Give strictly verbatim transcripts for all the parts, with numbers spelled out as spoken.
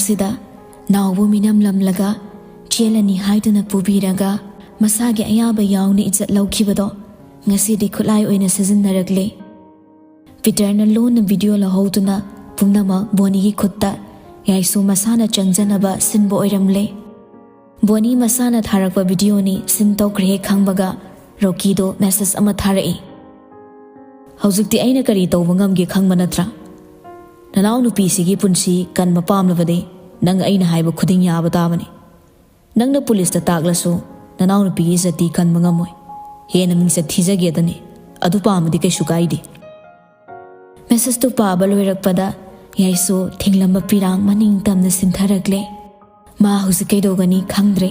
ꯁꯤꯗ ꯅꯥꯎꯕꯨ ꯃꯤꯅꯝꯂꯝꯂꯒ ꯆꯦꯜꯂꯅꯤ ꯍꯥꯏꯗꯨꯅ ꯄꯨꯕꯤꯔꯒ ꯃꯁꯥꯒꯤ ꯑꯌꯥꯕ ꯌꯥꯎꯅ ꯏꯖꯠ ꯂꯧꯈꯤꯕꯗꯣ ꯉꯁꯤꯗꯤ ꯈꯨꯠꯂꯥꯏ ꯑꯣꯏꯅ ꯁꯤꯖꯤꯟꯅꯔꯛꯂꯦ꯫ ꯄꯤꯇꯔꯅ ꯂꯣꯟꯅ ꯚꯤꯗꯤꯑꯣ ꯂꯧꯍꯧꯗꯨꯅ ꯄꯨꯝꯅꯃꯛ ꯕꯣꯅꯤꯒꯤ ꯈꯨꯠꯇ ꯌꯥꯏꯁꯨ ꯃꯁꯥꯅ ꯆꯪꯖꯅꯕ ꯁꯤꯟꯕ ꯑꯣꯏꯔꯝꯂꯦ꯫ ꯕꯣꯅꯤ ꯃꯁꯥꯅ ꯊꯥꯔꯛꯄ ꯚꯤꯗꯤꯑꯣꯅꯤ ꯁꯤꯟ ꯇꯧꯈ꯭ꯔꯦ ꯈꯪꯕꯒ ꯔꯣꯀꯤꯗꯣ ꯃꯦꯁꯦꯖ ꯑꯃ ꯊꯥꯔꯛꯏ꯫ "ꯍꯧꯖꯤꯛꯇꯤ ꯑꯩꯅ ꯀꯔꯤ ꯇꯧꯕ ꯉꯝꯒꯦ ꯈꯪꯕ ꯅꯠꯇ꯭ꯔꯥ? ꯅꯅꯥꯎꯅꯨꯄꯤꯁꯤꯒꯤ ꯄꯨꯟꯁꯤ ꯀꯟꯕ ꯄꯥꯝꯂꯕꯗꯤ ꯅꯪ ꯑꯩꯅ ꯍꯥꯏꯕ ꯈꯨꯗꯤꯡ ꯌꯥꯕ ꯇꯥꯕꯅꯤ꯫ ꯅꯪꯅ ꯄꯨꯂꯤꯁꯇ ꯇꯥꯛꯂꯁꯨ ꯅꯅꯥꯎꯅꯨꯄꯤꯒꯤ ꯏꯖꯠꯇꯤ ꯀꯟꯕ ꯉꯝꯃꯣꯏ꯫ ꯍꯦꯟꯅ ꯃꯤꯡꯆꯠ ꯊꯤꯖꯒꯦꯗꯅꯤ꯫ ꯑꯗꯨ ꯄꯥꯝꯃꯗꯤ ꯀꯩꯁꯨ ꯀꯥꯏꯗꯦ꯫" ꯃꯦꯁꯦꯖꯇꯨ ꯄꯥꯕ ꯂꯣꯏꯔꯛꯄꯗ ꯌꯥꯏꯁꯨ ꯊꯤꯡꯂꯝꯕ ꯄꯤꯔꯥꯡ ꯃꯅꯤꯡ ꯇꯝꯅ ꯁꯤꯟꯊꯔꯛꯂꯦ꯫ ꯃꯥ ꯍꯧꯖꯤꯛ ꯀꯩꯗꯧꯒꯅꯤ ꯈꯪꯗ꯭ꯔꯦ꯫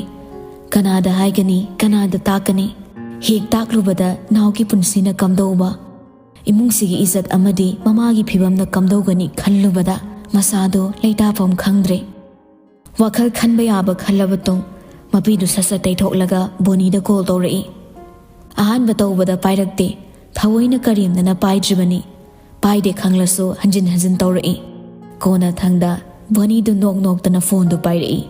ꯀꯅꯥꯗ ꯍꯥꯏꯒꯅꯤ, ꯀꯅꯥꯗ ꯇꯥꯛꯀꯅꯤ? ꯍꯦꯛ ꯇꯥꯛꯂꯨꯕꯗ ꯅꯥꯎꯒꯤ ꯄꯨꯟꯁꯤꯅ ꯀꯝꯗꯧꯕ? ꯏꯃꯨꯡꯁꯤꯒꯤ ꯏꯖꯠ ꯑꯃꯗꯤ ꯃꯃꯥꯒꯤ ꯐꯤꯕꯝꯅ ꯀꯝꯗꯧꯒꯅꯤ ꯈꯜꯂꯨꯕꯗ ꯃꯁꯥꯗꯣ ꯂꯩꯇꯥꯐꯝ ꯈꯪꯗ꯭ꯔꯦ꯫ ꯋꯥꯈꯜ ꯈꯟꯕ ꯌꯥꯕ ꯈꯜꯂꯕ ꯇꯨꯡ ꯃꯄꯤꯗꯨ ꯁꯠ ꯁꯠ ꯇꯩꯊꯣꯛꯂꯒ ꯕꯣꯅꯤꯗ ꯀꯣꯜ ꯇꯧꯔꯛꯏ꯫ ꯑꯍꯥꯟꯕ ꯇꯧꯕꯗ ꯄꯥꯏꯔꯛꯇꯦ꯫ ꯊꯑꯣꯏꯅ ꯀꯔꯦꯝꯅꯅ ꯄꯥꯏꯗ꯭ꯔꯤꯕꯅꯤ꯫ ꯄꯥꯏꯗꯦ ꯈꯪꯂꯁꯨ ꯍꯟꯖꯤꯟ ꯍꯟꯖꯤꯟ ꯇꯧꯔꯛꯏ꯫ ꯀꯣꯟꯅ ꯊꯪꯗ ꯕꯣꯅꯤꯗꯨ ꯅꯣꯛ ꯅꯣꯛꯇꯅ ꯐꯣꯟꯗꯨ ꯄꯥꯏꯔꯛꯏ꯫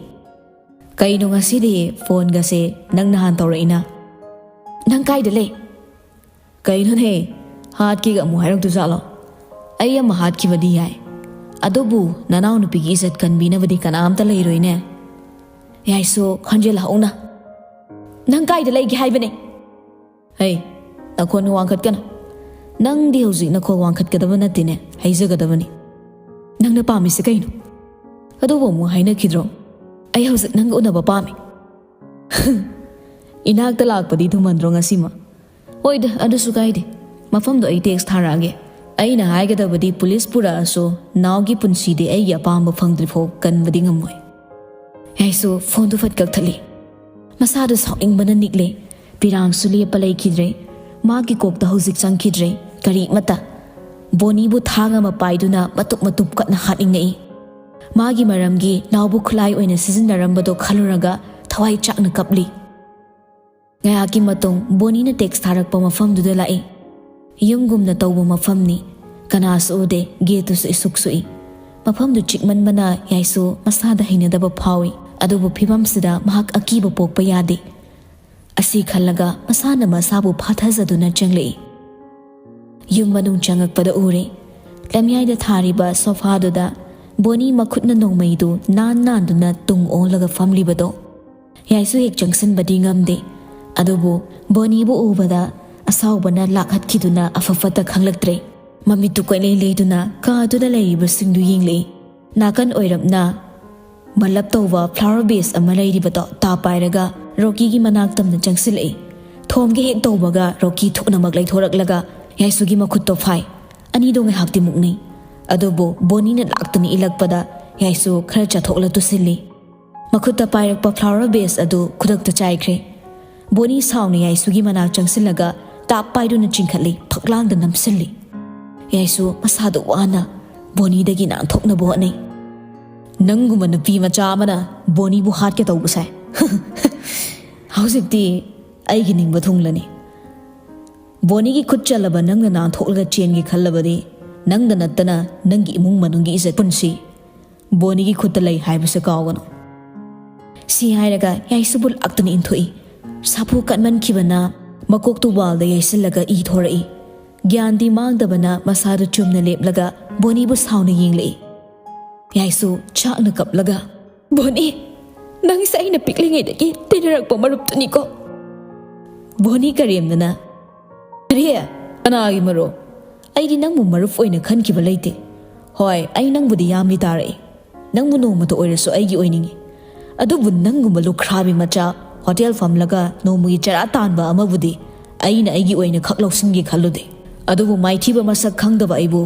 "ꯀꯩꯅꯣ ꯉꯁꯤꯗꯤ ꯐꯣꯟꯒꯁꯦ ꯅꯪ ꯅꯍꯥꯟ ꯇꯧꯔꯛꯏꯅ?" "ꯅꯪ ꯀꯥꯏꯗ ꯂꯩ?" "ꯀꯩꯅꯣꯅꯦ, ꯍꯥꯠꯀꯦꯒ ꯑꯃꯨꯛ ꯍꯥꯏꯔꯛꯇꯣꯏꯖꯥꯠꯂꯣ?" "ꯑꯩ ꯑꯃ ꯍꯥꯠꯈꯤꯕꯗꯤ ꯌꯥꯏ, ꯑꯗꯨꯕꯨ ꯅꯅꯥꯎꯅꯨꯄꯤꯒꯤ ꯏꯖꯠ ꯀꯟꯕꯤꯅꯕꯗꯤ ꯀꯅꯥꯝꯇ ꯂꯩꯔꯣꯏꯅꯦ꯫" ꯌꯥꯏꯁꯨ ꯈꯟꯖꯤꯜꯍꯧꯅ꯫ "ꯅꯪ ꯀꯥꯏꯗ ꯂꯩꯒꯦ ꯍꯥꯏꯕꯅꯦ?" "ꯍꯩ, ꯅꯈꯣꯟ ꯋꯥꯡꯈꯠꯀꯅꯨ꯫ ꯅꯪꯗꯤ ꯍꯧꯖꯤꯛ ꯅꯈꯣꯟ ꯋꯥꯡꯈꯠꯀꯗꯕ ꯅꯠꯇꯦꯅꯦ, ꯍꯩꯖꯒꯗꯕꯅꯤ꯫" "ꯅꯪꯅ ꯄꯥꯝꯃꯤꯁꯦ ꯀꯩꯅꯣ?" "ꯑꯗꯨꯕꯨ ꯑꯃꯨꯛ ꯍꯥꯏꯅꯈꯤꯗ꯭ꯔꯣ? ꯑꯩ ꯍꯧꯖꯤꯛ ꯅꯪꯒ ꯎꯅꯕ ꯄꯥꯝꯃꯤ꯫" "ꯏꯅꯥꯛꯇ ꯂꯥꯛꯄꯗꯤ ꯊꯨꯃꯟꯗ꯭ꯔꯣ ꯉꯁꯤꯃ?" "ꯍꯣꯏꯗ, ꯑꯗꯨꯁꯨ ꯀꯥꯏꯗꯦ꯫ ꯃꯐꯝꯗꯣ ꯑꯩ ꯇꯦꯛꯁ ꯊꯥꯔꯛꯑꯒꯦ꯫ ꯑꯩꯅ ꯍꯥꯏꯒꯗꯕꯗꯤ ꯄꯨꯂꯤꯁ ꯄꯨꯔꯛꯑꯁꯨ ꯅꯥꯎꯒꯤ ꯄꯨꯟꯁꯤꯗꯤ ꯑꯩꯒꯤ ꯑꯄꯥꯝꯕ ꯐꯪꯗ꯭ꯔꯤꯐꯥꯎ ꯀꯟꯕꯗꯤ ꯉꯝꯃꯣꯏ꯫" ꯌꯥꯏꯁꯨ ꯐꯣꯟꯗꯨ ꯐꯠ ꯀꯛꯊꯠꯂꯤ꯫ ꯃꯁꯥꯗꯨ ꯁꯥꯎꯅꯤꯡꯕꯅ ꯅꯤꯛꯂꯦ꯫ ꯄꯤꯔꯥꯡꯁꯨ ꯂꯦꯞꯄ ꯂꯩꯈꯤꯗ꯭ꯔꯦ꯫ ꯃꯥꯒꯤ ꯀꯣꯛꯇ ꯍꯧꯖꯤꯛ ꯆꯪꯈꯤꯗ꯭ꯔꯦ ꯀꯔꯤꯃꯠꯇ꯫ ꯕꯣꯅꯤꯕꯨ ꯊꯥꯡ ꯑꯃ ꯄꯥꯏꯗꯨꯅ ꯃꯇꯨꯞ ꯃꯇꯨꯞ ꯀꯠꯅ ꯍꯥꯠꯅꯤꯡꯉꯛꯏ꯫ ꯃꯥꯒꯤ ꯃꯔꯝꯒꯤ ꯅꯥꯎꯕꯨ ꯈꯨꯠꯂꯥꯏ ꯑꯣꯏꯅ ꯁꯤꯖꯤꯟꯅꯔꯝꯕꯗꯣ ꯈꯜꯂꯨꯔꯒ ꯊꯋꯥꯏ ꯆꯥꯛꯅ ꯀꯞꯂꯤ꯫ ꯉꯥꯏꯍꯥꯛꯀꯤ ꯃꯇꯨꯡ ꯕꯣꯅꯤꯅ ꯇꯦꯛꯁ ꯊꯥꯔꯛꯄ ꯃꯐꯝꯗꯨꯗ ꯂꯥꯛꯏ꯫ ꯌꯨꯝꯒꯨꯝꯅ ꯇꯧꯕ ꯃꯐꯝꯅꯤ꯫ ꯀꯅꯥꯁꯨ ꯎꯗꯦ, ꯒꯦꯠꯇꯨꯁꯨ ꯏꯁꯨꯛ ꯁꯨꯛꯏ꯫ ꯃꯐꯝꯗꯨ ꯆꯤꯛꯃꯟꯕꯅ ꯌꯥꯏꯁꯨ ꯃꯁꯥꯗ ꯍꯩꯅꯗꯕ ꯐꯥꯎꯏ꯫ ꯑꯗꯨꯕꯨ ꯐꯤꯕꯝꯁꯤꯗ ꯃꯍꯥꯛ ꯑꯀꯤꯕ ꯄꯣꯛꯄ ꯌꯥꯗꯦ꯫ ꯑꯁꯤ ꯈꯜꯂꯒ ꯃꯁꯥꯅ ꯃꯁꯥꯕꯨ ꯐꯥꯊꯖꯗꯨꯅ ꯆꯪꯂꯛꯏ꯫ ꯌꯨꯝ ꯃꯅꯨꯡ ꯆꯪꯉꯛꯄꯗ ꯎꯔꯦ, ꯂꯝꯌꯥꯏꯗ ꯊꯥꯔꯤꯕ ꯁꯣꯐꯥꯗꯨꯗ ꯕꯣꯅꯤ ꯃꯈꯨꯠꯅ ꯅꯣꯡꯃꯩꯗꯨ ꯅꯥꯟ ꯅꯥꯟꯗꯨꯅ ꯇꯨꯡ ꯑꯣꯜꯂꯒ ꯐꯝꯂꯤꯕꯗꯣ꯫ ꯌꯥꯏꯁꯨ ꯍꯦꯛ ꯆꯪꯁꯤꯟꯕꯗꯤ ꯉꯝꯗꯦ꯫ ꯑꯗꯨꯕꯨ ꯕꯣꯅꯤꯕꯨ ꯎꯕꯗ ꯑꯁꯥꯎꯕꯅ ꯂꯥꯛꯍꯠꯈꯤꯗꯨꯅ ꯑꯐ ꯐꯠꯇ ꯈꯪꯂꯛꯇ꯭ꯔꯦ꯫ ꯃꯃꯤꯠꯇꯨ ꯀꯣꯏꯂꯩ ꯂꯩꯗꯨꯅ ꯀꯥꯗꯨꯗ ꯂꯩꯔꯤꯕꯁꯤꯡꯗꯨ ꯌꯦꯡꯂꯛꯏ꯫ ꯅꯥꯀꯟ ꯑꯣꯏꯔꯞꯅ ꯃꯜꯂꯞ ꯇꯧꯕ flower vase ꯑꯃ ꯂꯩꯔꯤꯕꯗꯣ ꯇꯥ ꯄꯥꯏꯔꯒ ꯔꯣꯀꯤꯒꯤ ꯃꯅꯥꯛ ꯇꯝꯅ ꯆꯪꯁꯤꯜꯂꯛꯏ꯫ ꯊꯣꯝꯒꯦ ꯍꯦꯛ ꯇꯧꯕꯒ ꯔꯣꯀꯤ ꯊꯨꯅꯃꯛ ꯂꯩꯊꯣꯔꯛꯂꯒ ꯌꯥꯏꯁꯨꯒꯤ ꯃꯈꯨꯠꯇꯣ ꯐꯥꯏ꯫ ꯑꯅꯤꯗꯣ ꯉꯥꯏꯍꯥꯛꯇꯤ ꯃꯨꯛꯅꯩ꯫ ꯑꯗꯨꯕꯨ ꯕꯣꯅꯤꯅ ꯂꯥꯛꯇꯨꯅ ꯏꯜꯂꯛꯄꯗ ꯌꯥꯏꯁꯨ ꯈꯔ ꯆꯥꯊꯣꯛꯂ ꯇꯨꯁꯤꯜꯂꯤ꯫ ꯃꯈꯨꯠꯇ ꯄꯥꯏꯔꯛꯄ flower vase ꯑꯗꯨ ꯈꯨꯗꯛꯇ ꯆꯥꯏꯈ꯭ꯔꯦ꯫ ꯕꯣꯅꯤ ꯁꯥꯎꯅ ꯌꯥꯏꯁꯨꯒꯤ ꯃꯅꯥꯛ ꯆꯪꯁꯤꯜꯂꯒ ꯇꯥꯞ ꯄꯥꯏꯗꯨꯅ ꯆꯤꯡꯈꯠꯂꯤ, ꯐꯛꯂꯥꯡꯗ ꯅꯝꯁꯤꯜꯂꯤ꯫ ꯌꯥꯏꯁꯨ ꯃꯁꯥꯗꯨ ꯋꯥꯅ ꯕꯣꯅꯤꯗꯒꯤ ꯅꯥꯟꯊꯣꯛꯅꯕ ꯍꯣꯠꯅꯩ꯫ "ꯅꯪꯒꯨꯝꯕ ꯅꯨꯄꯤ ꯃꯆꯥ ꯑꯃꯅ ꯕꯣꯅꯤꯕꯨ ꯍꯥꯠꯀꯦ ꯇꯧꯕꯁꯦ ꯍꯧꯖꯤꯛꯇꯤ ꯑꯩꯒꯤ ꯅꯤꯡꯕ ꯊꯨꯡꯂꯅꯤ꯫ ꯕꯣꯅꯤꯒꯤ ꯈꯨꯠ ꯆꯜꯂꯕ ꯅꯪꯅ ꯅꯥꯟꯊꯣꯛꯂꯒ ꯆꯦꯟꯒꯦ ꯈꯜꯂꯕꯗꯤ ꯅꯪꯗ ꯅꯠꯇꯅ ꯅꯪꯒꯤ ꯏꯃꯨꯡ ꯃꯅꯨꯡꯒꯤ ꯏꯖꯠ ꯄꯨꯟꯁꯤ ꯕꯣꯅꯤꯒꯤ ꯈꯨꯠꯇ ꯂꯩ ꯍꯥꯏꯕꯁꯦ ꯀꯥꯎꯒꯅꯨ꯫" ꯁꯤ ꯍꯥꯏꯔꯒ ꯌꯥꯏꯁꯨꯕꯨ ꯂꯥꯛꯇꯨꯅ ꯏꯟꯊꯣꯛꯏ꯫ ꯁꯥꯐꯨ ꯀꯟꯃꯟꯈꯤꯕꯅ ꯃꯀꯣꯛꯇꯨ ꯋꯥꯜꯗ ꯌꯩꯁꯤꯜꯂꯒ ꯏ ꯊꯣꯔꯛꯏ꯫ ꯒ꯭ꯌꯥꯟꯗꯤ ꯃꯥꯡꯗꯕꯅ ꯃꯁꯥꯗꯨ ꯆꯨꯝꯅ ꯂꯦꯞꯂꯒ ꯕꯣꯅꯤꯕꯨ ꯁꯥꯎꯅ ꯌꯦꯡꯂꯛꯏ꯫ ꯌꯥꯏꯁꯨ ꯆꯥꯛꯅ ꯀꯞꯂꯒ, "ꯕꯣꯅꯤ, ꯅꯪꯁꯦ ꯑꯩꯅ ꯄꯤꯛꯂꯤꯉꯩꯗꯒꯤ ꯇꯤꯟꯅꯔꯛꯄ ꯃꯔꯨꯞꯇꯨꯅꯤꯀꯣ?" ꯕꯣꯅꯤ ꯀꯔꯦꯝꯅꯅ, "ꯀꯔꯤ? ꯀꯅꯥꯒꯤ ꯃꯔꯨꯞ? ꯑꯩꯗꯤ ꯅꯪꯕꯨ ꯃꯔꯨꯞ ꯑꯣꯏꯅ ꯈꯟꯈꯤꯕ ꯂꯩꯇꯦ꯫ ꯍꯣꯏ, ꯑꯩ ꯅꯪꯕꯨꯗꯤ ꯌꯥꯝꯗꯤ ꯇꯥꯔꯛꯏ꯫ ꯅꯪꯕꯨ ꯅꯣꯡꯃꯇ ꯑꯣꯏꯔꯁꯨ ꯑꯩꯒꯤ ꯑꯣꯏꯅꯤꯡꯏ꯫ ꯑꯗꯨꯕꯨ ꯅꯪꯒꯨꯝꯕ ꯂꯨꯈ꯭ꯔꯥꯕꯤ ꯃꯆꯥ ꯍꯣꯇꯦꯜ ꯐꯝꯂꯒ ꯅꯣꯡꯃꯒꯤ ꯆꯔꯥ ꯇꯥꯟꯕ ꯑꯃꯕꯨꯗꯤ ꯑꯩꯅ ꯑꯩꯒꯤ ꯑꯣꯏꯅ ꯈꯛ ꯂꯧꯁꯤꯟꯒꯦ ꯈꯜꯂꯨꯗꯦ꯫" ꯑꯗꯨꯕꯨ ꯃꯥꯏꯊꯤꯕ ꯃꯁꯛ ꯈꯪꯗꯕ ꯑꯩꯕꯨ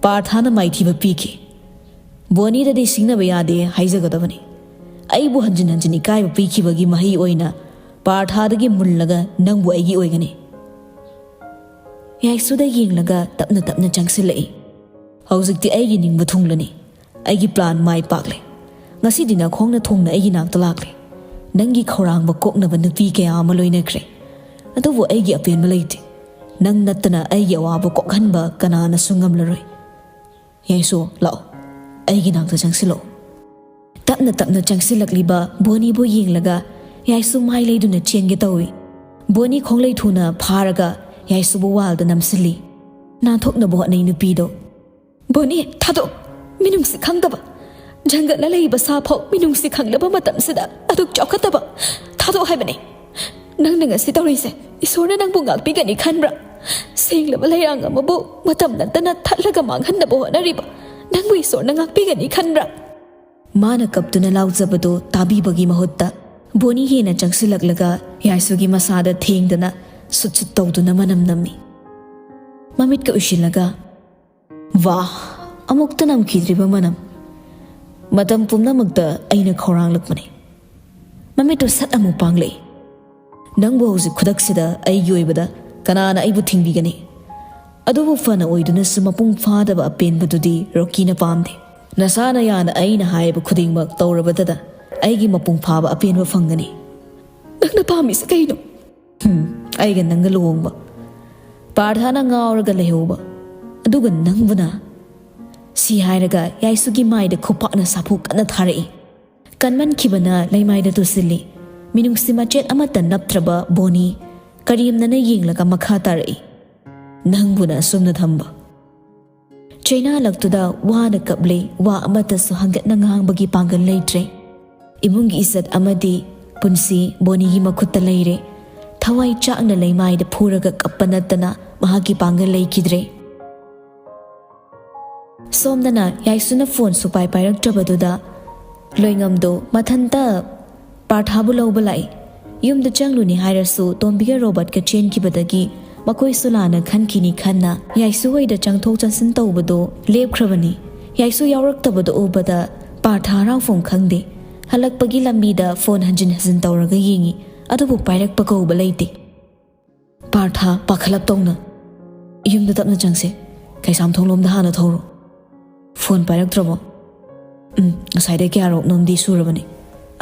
ꯄꯥꯔꯊꯥꯅ ꯃꯥꯏꯊꯤꯕ ꯄꯤꯈꯤ꯫ ꯕꯣꯅꯤꯗꯗꯤ ꯁꯤꯡꯅꯕ ꯌꯥꯗꯦ ꯍꯥꯏꯖꯒꯗꯕꯅꯤ꯫ ꯑꯩꯕꯨ ꯍꯟꯖꯤꯟ ꯍꯟꯖꯤꯟ ꯏꯀꯥꯏꯕ ꯄꯤꯈꯤꯕꯒꯤ ꯃꯍꯩ ꯑꯣꯏꯅ ꯄꯥꯔꯊꯥꯗꯒꯤ ꯃꯨꯜꯂꯒ ꯅꯪꯕꯨ ꯑꯩꯒꯤ ꯑꯣꯏꯒꯅꯤ꯫ ꯌꯥꯏꯁꯨꯗ ꯌꯦꯡꯂꯒ ꯇꯞꯅ ꯇꯞꯅ ꯆꯪꯁꯤꯜꯂꯛꯏ꯫ "ꯍꯧꯖꯤꯛꯇꯤ ꯑꯩꯒꯤ ꯅꯤꯡꯕ ꯊꯨꯡꯂꯅꯤ꯫ ꯑꯩꯒꯤ plan ꯃꯥꯏ ꯄꯥꯛꯂꯦ꯫ ꯉꯁꯤꯗꯤ ꯅꯈꯣꯡꯅ ꯊꯣꯡꯅ ꯑꯩꯒꯤ ꯅꯥꯛꯇ ꯂꯥꯛꯂꯦ꯫ ꯅꯪꯒꯤ ꯈꯧꯔꯥꯡꯕ ꯀꯣꯛꯅꯕ ꯅꯨꯄꯤ ꯀꯌꯥ ꯑꯃ ꯂꯣꯏꯅꯈ꯭ꯔꯦ꯫ ꯑꯗꯨꯕꯨ ꯑꯩꯒꯤ ꯑꯄꯦꯟꯕ ꯂꯩꯇꯦ꯫ ꯅꯪ ꯅꯠꯇꯅ ꯑꯩꯒꯤ ꯑꯋꯥꯕ ꯀꯣꯛꯍꯟꯕ ꯀꯅꯥꯅꯁꯨ ꯉꯝꯂꯔꯣꯏ꯫ ꯌꯥꯏꯁꯨ, ꯂꯥꯛꯑꯣ꯫" ꯑꯩꯒꯤ ꯅꯥꯛꯇ ꯆꯪꯁꯤꯜꯂꯛꯎ꯫ ꯇꯞꯅ ꯇꯞꯅ ꯆꯪꯁꯤꯜꯂꯛꯂꯤꯕ ꯕꯣꯅꯤꯕꯨ ꯌꯦꯡꯂꯒ ꯌꯥꯏꯁꯨ ꯃꯥꯏ ꯂꯩꯗꯨꯅ ꯆꯦꯟꯒꯦ ꯇꯧꯏ꯫ ꯕꯣꯅꯤ ꯈꯣꯡꯂꯩ ꯊꯨꯅ ꯐꯥꯔꯒ ꯌꯥꯏꯁꯨꯕꯨ ꯋꯥꯜꯗ ꯅꯝꯁꯤꯜꯂꯤ꯫ ꯅꯥꯟꯊꯣꯛꯅꯕ ꯍꯣꯠꯅꯩ ꯅꯨꯄꯤꯗꯣ꯫ "ꯕꯣꯅꯤ, ꯊꯥꯗꯣꯛ! ꯃꯤꯅꯨꯡꯁꯤ ꯈꯪꯗꯕ! ꯖꯪꯒꯜꯗ ꯂꯩꯕ ꯁꯥ ꯐꯥꯎ ꯃꯤꯅꯨꯡꯁꯤ ꯈꯪꯗꯕ ꯃꯇꯝꯁꯤꯗ ꯑꯗꯨꯛ ꯆꯥꯎꯈꯠꯇꯕ! ꯊꯥꯗꯣꯛ ꯍꯥꯏꯕꯅꯦ! ꯅꯪꯅ ꯉꯁꯤ ꯇꯧꯔꯤꯁꯦ ꯏꯁꯣꯔꯅ ꯅꯪꯕꯨ ꯉꯥꯛꯄꯤꯒꯅꯤ ꯈꯟꯕ꯭ꯔꯥ? ꯁꯦꯡꯂꯕ ꯂꯩꯔꯥꯡ ꯑꯃꯕꯨ ꯃꯇꯝ ꯅꯠꯇꯅ ꯊꯠꯂꯒ ꯃꯥꯡꯍꯟꯅꯕ ꯍꯣꯠꯅꯔꯤꯕ ꯅꯪꯕꯨ ꯏꯁꯣꯔꯅ ꯉꯥꯛꯄꯤꯒꯅꯤ ꯈꯟꯕ꯭ꯔꯥ?" ꯃꯥꯅ ꯀꯞꯇꯨꯅ ꯂꯥꯎꯖꯕꯗꯨ ꯇꯥꯕꯤꯕꯒꯤ ꯃꯍꯨꯠꯇ ꯕꯣꯅꯤ ꯍꯦꯟꯅ ꯆꯪꯁꯤꯜꯂꯛꯂꯒ ꯌꯥꯏꯁꯨꯒꯤ ꯃꯁꯥꯗ ꯊꯦꯡꯗꯅ ꯁꯨꯠ ꯁꯨꯠ ꯇꯧꯗꯨꯅ ꯃꯅꯝ ꯅꯝꯃꯤ꯫ ꯃꯃꯤꯠꯀ ꯎꯏꯁꯤꯜꯂꯒ, ꯋꯥ! ꯑꯃꯨꯛꯇ ꯅꯝꯈꯤꯗ꯭ꯔꯤꯕ ꯃꯅꯝ꯫ ꯃꯇꯝ ꯄꯨꯝꯅꯃꯛꯇ ꯑꯩꯅ ꯈꯧꯔꯥꯡꯂꯛꯄꯅꯤ꯫ ꯃꯃꯤꯠꯇꯨ ꯁꯠ ꯑꯃꯨꯛ ꯄꯥꯡꯂꯛꯏ꯫ "ꯅꯪꯕꯨ ꯍꯧꯖꯤꯛ ꯈꯨꯗꯛꯁꯤꯗ ꯑꯩꯒꯤ ꯑꯣꯏꯕꯗ ꯀꯅꯥꯅ ꯑꯩꯕꯨ ꯊꯤꯡꯕꯤꯒꯅꯤ? ꯑꯗꯨꯕꯨ ꯐꯅ ꯑꯣꯏꯗꯨꯅꯁꯨ ꯃꯄꯨꯡ ꯐꯥꯗꯕ ꯑꯄꯦꯟꯕꯗꯨꯗꯤ ꯔꯣꯀꯤꯅ ꯄꯥꯝꯗꯦ꯫ ꯅꯁꯥꯅ ꯌꯥꯅ ꯑꯩꯅ ꯍꯥꯏꯕ ꯈꯨꯗꯤꯡꯃꯛ ꯇꯧꯔꯕꯗꯗ ꯑꯩꯒꯤ ꯃꯄꯨꯡ ꯐꯥꯕ ꯑꯄꯦꯟꯕ ꯐꯪꯒꯅꯤ꯫" "ꯅꯪꯅ ꯄꯥꯝꯃꯤꯁꯦ ꯀꯩꯅꯣ?" "ꯍꯝ, ꯑꯩꯒ ꯅꯪꯒ ꯂꯨꯍꯣꯡꯕ꯫ ꯄꯥꯔꯊꯥꯅ ꯉꯥꯎꯔꯒ ꯂꯩꯍꯧꯕ꯫ ꯑꯗꯨꯒ ꯅꯪꯕꯨꯅ?" ꯁꯤ ꯍꯥꯏꯔꯒ ꯌꯥꯏꯁꯨꯒꯤ ꯃꯥꯏꯗ ꯈꯨꯄꯥꯛꯅ ꯁꯥꯐꯨ ꯀꯟꯅ ꯊꯥꯔꯛꯏ꯫ ꯀꯟꯃꯟꯈꯤꯕꯅ ꯂꯩꯃꯥꯏꯗ ꯇꯨꯁꯤꯜꯂꯤ꯫ ꯃꯤꯅꯨꯡꯁꯤ ꯃꯆꯦꯠ ꯑꯃꯠꯇ ꯅꯞꯇ꯭ꯔꯕ ꯕꯣꯅꯤ ꯀꯔꯦꯝꯅꯅ ꯌꯦꯡꯂꯒ ꯃꯈꯥ ꯇꯥꯔꯛꯏ꯫ "ꯅꯪꯕꯨꯅ ꯑꯁꯨꯝꯅ ꯊꯝꯕ?" ꯆꯩꯅꯥꯂꯛꯇꯨꯗ ꯋꯥꯅ ꯀꯞꯂꯦ, ꯋꯥ ꯑꯃꯠꯇꯁꯨ ꯍꯪꯒꯠꯅ ꯉꯥꯡꯕꯒꯤ ꯄꯥꯡꯒꯜ ꯂꯩꯇ꯭ꯔꯦ꯫ ꯏꯃꯨꯡꯒꯤ ꯏꯖꯠ ꯑꯃꯗꯤ ꯄꯨꯟꯁꯤ ꯕꯣꯅꯤꯒꯤ ꯃꯈꯨꯠꯇ ꯂꯩꯔꯦ꯫ ꯊꯋꯥꯏ ꯆꯥꯛꯅ ꯂꯩꯃꯥꯏꯗ ꯐꯨꯔꯒ ꯀꯞꯄ ꯅꯠꯇꯅ ꯃꯍꯥꯛꯀꯤ ꯄꯥꯡꯒꯜ ꯂꯩꯈꯤꯗ꯭ꯔꯦ꯫ ꯁꯣꯝꯗꯅ ꯌꯥꯏꯁꯨꯅ ꯐꯣꯟ ꯁꯨꯄꯥꯏ ꯄꯥꯏꯔꯛꯇ꯭ꯔꯕꯗꯨꯗ ꯂꯣꯏꯉꯝꯗꯣ ꯃꯊꯟꯇ ꯄꯥꯔꯊꯥꯕꯨ ꯂꯧꯕ ꯂꯥꯛꯏ꯫ ꯌꯨꯝꯗ ꯆꯪꯂꯨꯅꯤ ꯍꯥꯏꯔꯁꯨ ꯇꯣꯝꯕꯤꯒ ꯔꯣꯕꯔꯠꯀ ꯆꯦꯟꯈꯤꯕꯗꯒꯤ ꯃꯈꯣꯏꯁꯨ ꯂꯥꯟꯅ ꯈꯟꯈꯤꯅꯤ ꯈꯟꯅ ꯌꯥꯏꯁꯨ ꯍꯣꯏꯗ ꯆꯪꯊꯣꯛ ꯆꯪꯁꯤꯟ ꯇꯧꯕꯗꯣ ꯂꯦꯞꯈ꯭ꯔꯕꯅꯤ꯫ ꯌꯥꯏꯁꯨ ꯌꯥꯎꯔꯛꯇꯕꯗꯣ ꯎꯕꯗ ꯄꯥꯔꯊꯥ ꯍꯔꯥꯎꯐꯝ ꯈꯪꯗꯦ꯫ ꯍꯜꯂꯛꯄꯒꯤ ꯂꯝꯕꯤꯗ ꯐꯣꯟ ꯍꯟꯖꯤꯟ ꯍꯟꯖꯤꯟ ꯇꯧꯔꯒ ꯌꯦꯡꯉꯤ, ꯑꯗꯨꯕꯨ ꯄꯥꯏꯔꯛꯄ ꯀꯧꯕ ꯂꯩꯇꯦ꯫ ꯄꯥꯔꯊ ꯄꯥꯈꯠꯂꯞ ꯇꯧꯅ, "ꯌꯨꯝꯗ ꯇꯞꯅ ꯆꯪꯁꯦ꯫ ꯀꯩꯁꯥꯝꯊꯣꯡꯂꯣꯝꯗ ꯍꯥꯟꯅ ꯊꯧꯔꯣ꯫ ꯐꯣꯟ ꯄꯥꯏꯔꯛꯇ꯭ꯔꯕꯣ?" "ꯎꯝ, ꯉꯁꯥꯏꯗꯩ ꯀꯌꯥꯔꯣꯛꯅꯣꯝꯗꯤ ꯁꯨꯔꯕꯅꯤ,